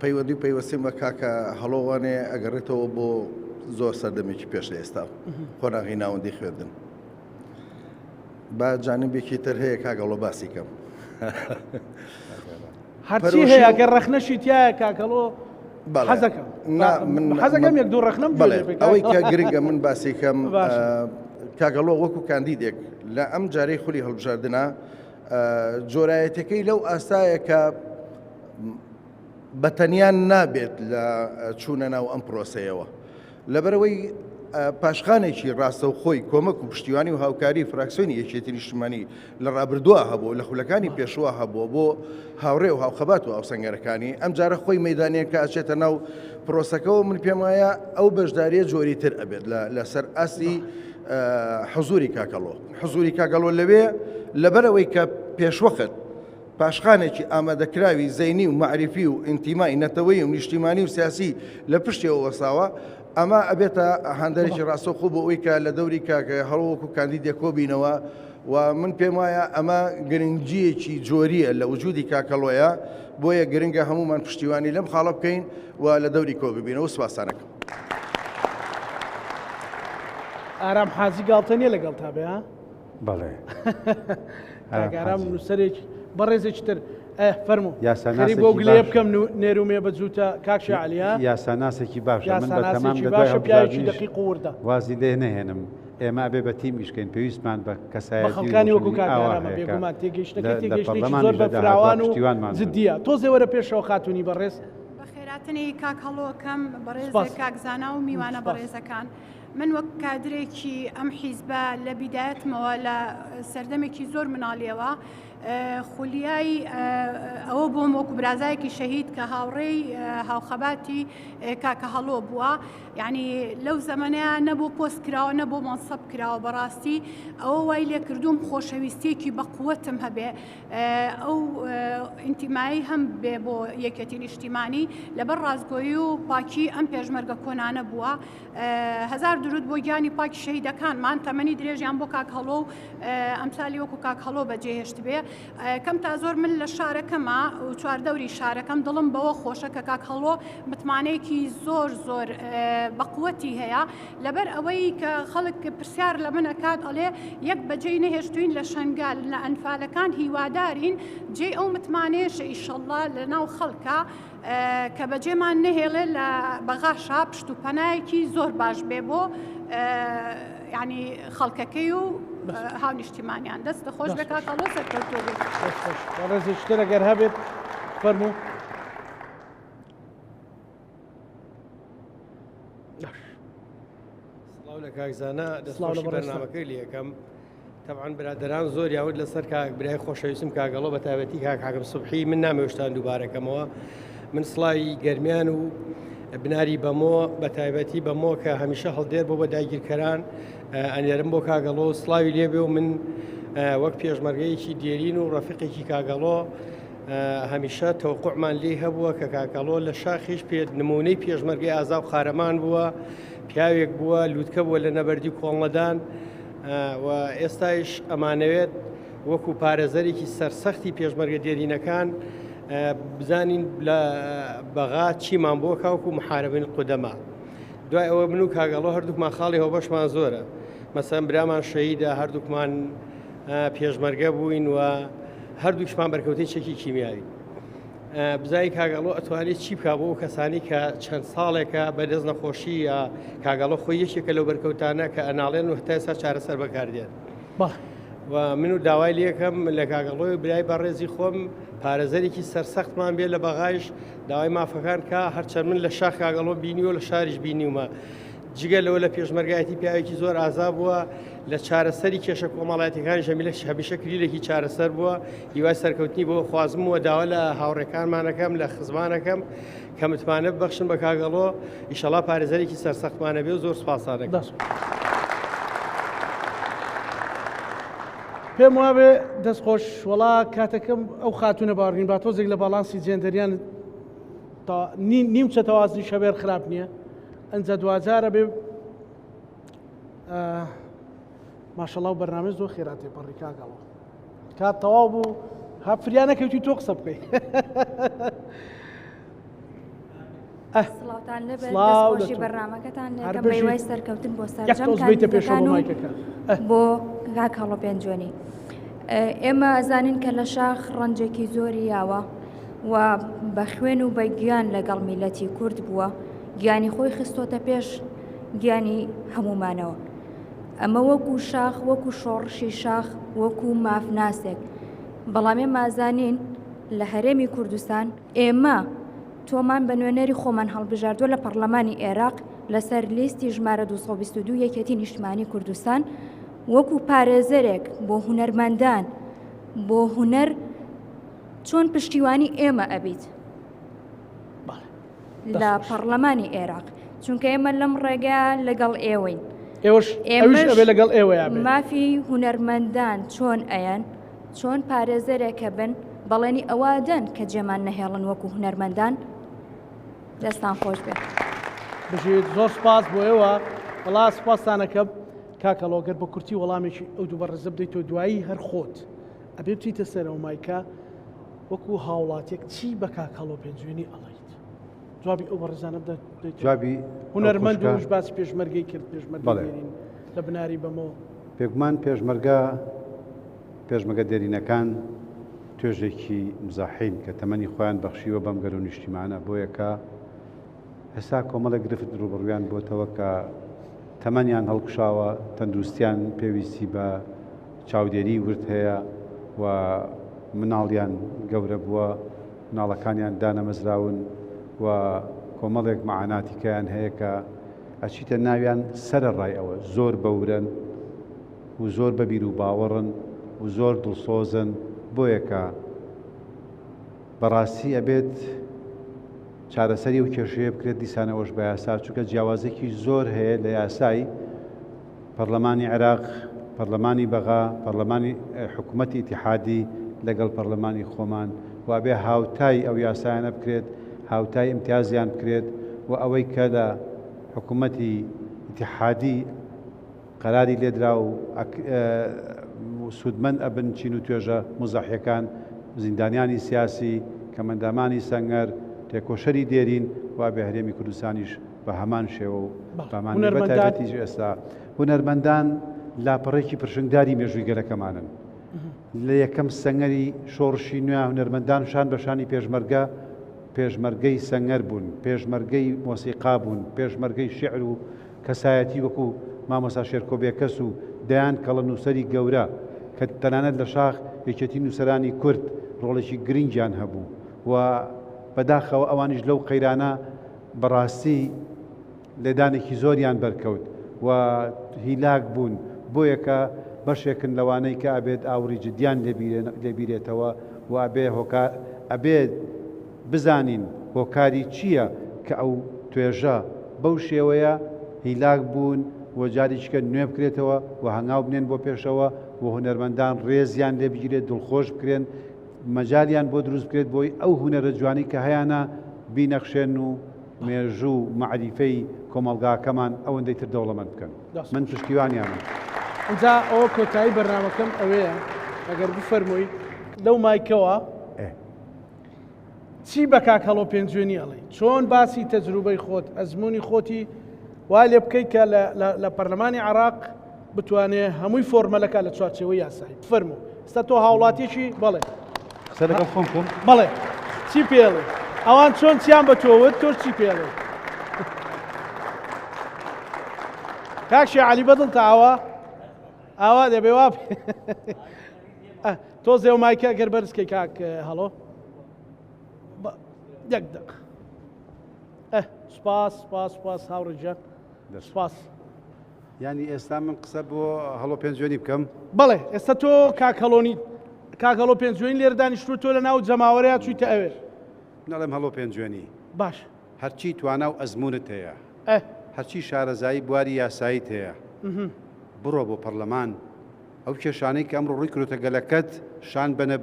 پەیوەندی و پەیوەستیم بە کاکە هەڵۆوانێ ئەگەڕێتەوە بۆ زۆر سەردەمێکی پێش لە ئێستا قۆناغی ناوەندی خوێندن. با جانبێکی تر هەیە کاک هەڵۆ باسی کەم. هەرچی هەیە گەر ڕەخنەشی تایە کاک هەڵۆ حەزەکەم حەزەکەم یەک دوو ڕەخنەم بەڵێ ئەوەی کە گرنگە من باسی کەم کاک هەڵۆ وەکو کاندیدێک لە ئەم جارەی خولی هەڵبژاردنە جۆرایەتەکەی لەو ئاستایە کە بە تەنیا نابێت لە چوونە ناو ئەم پرۆسەیەوە. لەبەرئەوەی پاشخانێکی ڕاستەوخۆی کۆمەک و پشتیوانی و هاوکاری فراکسیۆنی یەکێتی نیشتمانی لە ڕابردووە هەبوو لە خولەکانی پێشووە هەبووە بۆ هاوڕێ و هاوخەبات و هاوسەنگەرەکانی ئەمجارە خۆی مەیدانیان کە ئەچێتە ناو پرۆسەکەەوە من پێم وایە ئەو بەشداریە جۆری تر ئەبێت لەسەر ئاستی حزوری کاکەڵۆ حزوری کاکەڵۆ لەوێ لەبەرئەوەی کە پێشوەخت پاشخانێکی ئامادەکراوی زەینی و مەعریفی و ئینتیمای نەتەوەیی و نیشتیمانی و سیاسی لە پشتیەوە وەستاوە، ئەمە ئەبێتە هاندەرێکی ڕاستەوخۆ بۆ ئەوەی کە لە دەوری کاک هەڵۆ وەکو کاندیدێک کۆبینەوە و من پێم وایە ئەمە گرنگییەکی جۆرییە لە وجودی کاک هەڵۆیە، بۆیە گرنگە هەموومان پشتیوانی لەم خاڵە بکەین و لە دەوری کۆببینەوە. سپاستانەکەم. ئارام حاجی گاڵتە نیە لەگەڵتا بێ ها؟ بەڵێ. کاک ئارام نووسەرێکی بەڕێزێکی تر فەرموو خەریک بۆ گلەیە بکەم نێر و مێ بە جووتە کاک شێ عەلی ها؟ یاساناسێکی باشە من بە تەمام یاساناسێکی لە دوای باشە پیاوێکی هەڵبژاردنیش دەقیق و وردە. وازی لێ نەهێنم ئێمە ئەبێ بە تیم ئیش کەین پێویستمان بە بە کەسایەتی و خەڵکانی وەکو ڕۆشنبیری کاک ئاوا ئارامە هەیە کە بێگومان لە تێگەیشتنەکەی لە تێگەیشتنێکی زۆر پەڕلەمانیش لە داهاتووا بەرفراوان و پشتیوانمان بن. جدییە تۆزێ وەرە پێشەوە خاتوونی بەڕێز. بەخێراتنی کاک هەڵۆکەم بەڕێز سپاس. کاک زانا و میوانە سپاس. بەڕێزەکان. من وەک کادرێکی ئەم حیزبە لە بیدایەتمەوە لە سەردەمێکی زۆر مناڵیەوە خولیای ئەوە بووم وەکو برازایەکی شەهید کە هاوڕێی هاوخەباتی کاکە هەڵۆ بووە یعنی لەو زەمەنەیە نەبوو پۆست کراوە نەبوو مەنسەب کراوە بەڕاستی ئەوە وای لێکردوم خۆشەویستیەکی بەقوەتم هەبێ ئەو ئینتیمایی هەم بێ بۆ یەکێتی نیشتیمانی لەبەر ڕاستگۆیی و پاکی ئەم پێشمەرگە کۆنانە بووە هەزار درود بۆ گیانی پاکی شەهیدەکانمان تەمەنی درێژیان بۆ کاک هەڵۆ و ئەمسالی وەکو کاک هەڵۆ بەجێهێشتبێ کەم تا زۆر من لە شارەکەمە و چواردەوری شارەکەم دڵم بەوە خۆشە کە کاک هەڵۆ متمانەیەکی زۆر زۆر بەقوەتی هەیە لەبەر ئەوەی کە خەڵک پرسیار لە من ئەکات ئەڵێ یەک بەجێی نەهێشتوین لە شەنگال لە ئەنفالەکان هیوادارین جێی ئەو متمانەیەشە ئیشەڵڵا لە ناو خەڵکە کە بەجێمان نەهێڵێ لە بەغاشا پشت و پەنایەکی زۆر باش بێ بۆ ینی خەڵکەکەی و هاونیشتیمانیان دەست خۆش بێ کاک هەڵۆ سەرکەوتوو بێت. بەڕێزێکی تر ئەگەر هەبێت فەرموو. سڵاو لە کاک زانا دەستخۆشی بەرنامەکەی لێ ئەکەم. تەبعەن برادەران زۆر یاوت لەسەر کاک برای خۆشەویستم کاک گەڵۆ بە تایبەتی کاک حاکم سوبحی من نامەوێ شتان دووبارەکەمەوە من سڵاوی گەرمیان و بناری بەمۆ بە تایبەتی بەمۆ کە هەمیشە هەڵدێر بۆ بە داگیرکەران ئەنێرم بۆ کاگەڵۆ سڵاوی لێبێ و من وەک پێشمەرگەیەکی دێرین و ڕەفیقێکی کاگەڵۆ هەمیشە تەوقعمان لێی هەبووە کە کاکەڵۆ لە شاخیش پێ نمونەی پێشمەرگەی ئازا و قارەمان بووە پیاوێک بووە لووتکە بووە لە نەبەردی کۆڵنەدان و ئێستایش ئەمانەوێت وەکو پارێزەرێکی سەرسەختی پێشمەرگە دێرینەکان بزانین لە بەغا چیمان بۆ کاوکو محاربین قودەما دوای ئەوە من و کاگەڵۆ هەردووکمان خاڵی هاوبەشمان زۆرە مەسەن برامان شەیدە هەردووکمان پێشمەرگە بووین و هەردووکشمان بەرکەوتەی چەکی کیمیاوی بزانین کاک ئەڵۆ ئەتوانێت چی بکا بۆ ئەو کەسانی کە چەند ساڵێکە بەدەست نەخۆشی یا کاک ئەڵۆ خۆی یەکێکە لەو بەرکەوتانە کە ئەناڵێن و هەتا ئێستا چارەسەر بەکاردێن و من و داوای لێکەم لە کاک ئەڵۆی برای بەڕێزی خۆم پارێزەرێکی سەرسەختمان بێ لە بەغایش داوای مافەکان کا هەرچەند من لە شاخ کاک ئەڵۆ بینیوە لە شاریش بینیومە جگە لەوە لە پێشمەرگایەتی پیاوێکی زۆر ئازا بووە لە چارەسەری کێشە کۆمەڵایەتیەکانی ژەمیلە هەمیشە کلیلێکی چارەسەر بووە هیوای سەرکەوتنی بۆ خوازم و داوا لە هاوڕێکانمانەکەم لە خزمانەکەم کە متمانە ببەخشن بە کاگەڵۆ ئیشەڵا پارێزەرێکی سەرسەختمانە بێ و زۆر سپاسانەکەم. پێم وابێ دەست خۆش وەڵا کاتەکەم ئەو خاتونە باڕین با تۆزێک لە باڵانسی جێندەریان نیمچە تەوازنی شەبێر خراپ نییە ئەنجا دواجارە بێ ماشەڵا و بەرنامەی زۆر خێرا تێپەڕی کاک ئەڵۆ کات تەواو بوو ها فریا نەکەوتی تۆ قسە بکەی. سڵاوتان لێبێت دەستخۆشی بەرنامەکەتان لێکەم بە هیوای سەرکەوتن بۆ سەرجەم کاندیدەکان و بۆ کاک هەڵۆ پێنجوێنی. ئێمە ئەزانین کە لە شاخ ڕەنجێکی زۆری یاوە و بە خوێن و بە گیان لەگەڵ میلەتی کورد بووە گیانی خۆی خستۆتە پێش گیانی هەمومانەوە ئەمە وەکو شاخ وەکو شۆڕشی شاخ وەکو مافناسێک بەڵام ئێمە ئەزانین لە هەرێمی کوردستان ئێمە تۆمان بە نوێنەری خۆمان هەڵبژاردووە لە پەڕلەمانی ئێراق لەسەر لیستی ژمارە 222 یەکێتی نیشتمانی کوردستان وەکو پارێزەرێک بۆ هونەرمەندان بۆ هونەر چۆن پشتیوانی ئێمە ئەبیت لە پەڕلەمانی ئێراق چونکە ئێمە لەم ڕێگا لەگەڵ ئێوەین ئێوەش ئێمەش لەگەڵ ئێوەیان مافی هونەرمەندان چۆن ئەیەن چۆن پارێزەرێکە بن بەڵێنی ئەوە دەن کە جێمان نەهێڵن وەکو هونەرمەندان؟ دەستان خۆش بێت. بژیت زۆر سپاس بۆ ئێوە وەڵا سپاستانەکەم کاک هەڵۆ گەر بە کورتی وەڵامێکی ئەو دوو بەڕێزە بدەیتەوە دوایی هەر خۆت ئەبێ بچیتە سەرەوە مایکە وەکو هاوڵاتیەک چی بە کاک هەڵۆ پێنجوێنی ئەڵێیت جوابی ئەو بەڕێزانە بدەیتەوە جوابی هونەرمەند و باسی پێشمەرگەی کرد پێشمەرگەی دێرین لە بناری بەمۆ بێگومان پێشمەرگە پێشمەگە دێرینەکان توێژێکی مزاحین کە تەمەنی خۆیان بەخشیوە بەم گەل و نیشتیمانە، بۆیە کە ئێستا کۆمەڵێک گرفت ڕووبەڕوویان بۆتەوە کە تەمەنیان هەڵکشاوە، تەندروستیان پێویستی بە چاودێری ورد هەیە و مناڵیان گەورە بووە، مناڵەکانیان دانەمەزراون و کۆمەڵێک مەعاناتی کەیان هەیە کە ئەچیتە ناویان سەرەڕای ئەوە زۆر بەورەن. و زۆر بە بیروباوەڕن و زۆر دڵسۆزن بۆیە کە بەڕاستی ئەبێت چارەسەری ئەو کێشەیە بکرێت دیسانەوەش بە یاسا چونکە جیاوازێکی زۆر هەیە لە یاسای پەرلەمانی عێراق پەرلەمانی بەغا پەرلەمانی حکوومەتی ئیتیحادی لەگەڵ پەرلەمانی خۆمان و ئەبێ هاوتای ئەو یاسایانە بکرێت هاوتای ئیمتیازیان بکرێت و ئەوەی کە لە حکوومەتی ئیتیحادی قەراری لێدرا و سوودمەند ئەبن چین و توێژە موزەحیەکان، زیندانیانی سیاسی، کەمئەندامانی سەنگەر، تێکۆشەری دێرین و ئەبێ هەرێمی کوردستانیش بە هەمان شێوە و بەهەمان بە تایبەتیش ئێستا هونەرمەندان لاپەڕێکی پرشنگداری مێژووی گەلەکەمانن. لە یەکەم سەنگەری شۆڕشی نوێ هونەرمەندان شان بە شانی پێشمەرگە پێشمەرگەی سەنگەر بوون، پێشمەرگەی مۆسیقا بوون، پێشمەرگەی شیعر و کەسایەتی وەکو مامۆستا شێرکۆ بێکەس و دەیان کەڵە نووسەری گەورە کە تەنانەت لە شاخ یەکێتی نووسەرانی کورد ڕۆڵێکی گرنگیان هەبوو و بەداخەوە ئەوانیش لەو قەیرانە بەڕاستی لێدانێکی زۆریان بەرکەوت و هیلاک بوون بۆیە کە بەشێکن لەوانەی کە ئەبێت ئاوڕی جدیان لێبیرێتەوە و ئەبێ هۆکار ئەبێت بزانین هۆکاری چییە کە ئەو توێژە بەو شێوەیە هیلاک بوون و جارێکیکە نوێ بکرێتەوە و هەنگاو بنێن بۆ پێشەوە و هونەرمەندان ڕێزیان لێ بگیرێت دڵخۆش بکرێن مەجالیان بۆ دروست بکرێت بۆی ئەو هونەرە جوانی کە هەیانە بینەخشێن و مێژوو و مەعریفەی کۆمەڵگاکەمان ئەوەندەی تر دەوڵەمەند بکەن من پشتیوانیانم. ئینجا ئەوە کۆتایی بەرنامەکەم ئەوەیە ئەگەر بفەرمووی لەو مایکەوە. چی بە کاک هەڵۆ پێنجوێنی ئەڵێی؟ چۆن باسی تەجروبەی خۆت، ئەزموونی خۆتی وا لێ بکەی کە لە پەرلەمانی عێراق بتوانێ هەمووی فۆرمەلەکە لە چوارچێوەی یاسایی. فەرموو. ئێستا تۆ هاوڵاتیەکی بەڵێ. قسە لەگەڵ خۆم بکەم؟ بەڵێ. چی پێ ئەڵێی؟ ئەوان چۆن چیان بە تۆ وت، تۆش چی پێ ئەڵێی؟ کاک شێخ عەلی بەدڵتە ئاوا؟ ئاوا دەبێ وا تۆزێ و مایکە گەر بەرزکەی کاک هەڵۆ یەک دق سپاس سپاس سپاس هاوڕێ سپاس ینی ئێستا من قسە بۆ هەڵۆ پێنجوێنی بکەم بەڵێ ئێستا تۆ کاک هەڵۆنی کاک هەڵۆ پێنجوێنی لێرە دانیشتووە تۆ لە ناو جەماوەرەیە چوویتە ئەوێ نەڵێم هەڵۆ پێنجوێنی باش هەرچی توانا و ئەزمونت هەیە هەرچی شارەزایی بواری یاساییت هەیە بڕۆ بۆ پەرلەمان ئەو کێشانەی کە ئەمڕۆ ڕووی کردۆتە گەلەکەت شان بەنە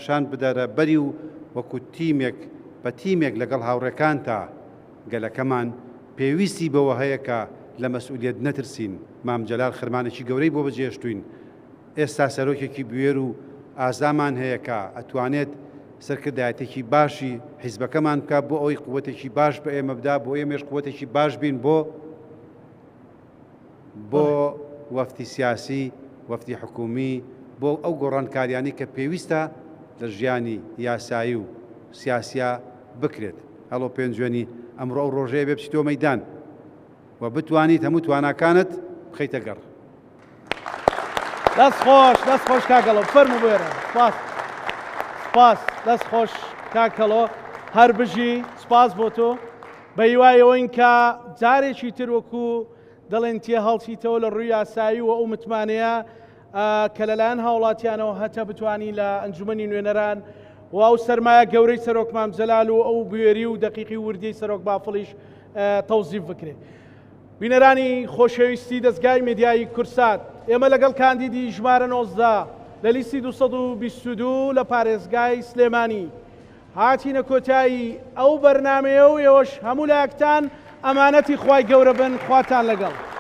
شان بدەرە بەری و وەکو تیمێک بە تیمێک لەگەڵ هاوڕێکانتا گەلەکەمان پێویستی بەوە هەیە کە لە مەسئولیەت نەترسین مام جەلال خەرمانێکی گەورەی بۆ بەجێهێشتووین ئێستا سەرۆکێکی بوێر و ئازامان هەیە کە ئەتوانێت. سەرکردایەتێکی باشی حیزبەکەمان بکا بۆ ئەوەی قوتێکی باش بە ئێمە بدا بۆ ئێمەش قوتێکی باش بین بۆ بۆ وەفتی سیاسی وەفتی حکومی بۆ ئەو گۆڕانکاریانی کە پێویستە لە ژیانی یاسایی و سیاسیا بکرێت هەڵۆ پێنجوێنی ئەمڕۆ ئەو ڕۆژەیە بێ بچیتەوە مەیدان و بتوانیت هەموو تواناکانت بخەیتە گەڕ. دەست خۆش دەست خۆش کاک هەڵۆ فەرموو بۆێرە سپاس سپاس دەست خۆش کاک هەڵۆ هەر بژی سپاس بۆ تۆ بە هیوای ئەوەین کە جارێکی تر وەکو دەڵێن تێ هەڵچیتەوە لە ڕووی یاسایی و ئەو متمانەیە کە لەلایەن هاوڵاتیانەوە هەتە بتوانی لە ئەنجومەنی نوێنەران و ئەو سەرمایە گەورەی سەرۆک مام جەلال و ئەو بوێری و دەقیقی وردی سەرۆک بافڵیش تەوزیف بکرێت. بینەرانی خۆشەویستی دەزگای مێدیایی کورسات، ئێمە لەگەڵ کاندیدی ژمارە 19 لە لیستی 222 لە پارێزگای سلێمانی هاتینە کۆتایی ئەو بەرنامەیە و ئێوەش هەموو لایەکتان ئەمانەتی خوای گەورە بن خواتان لەگەڵ.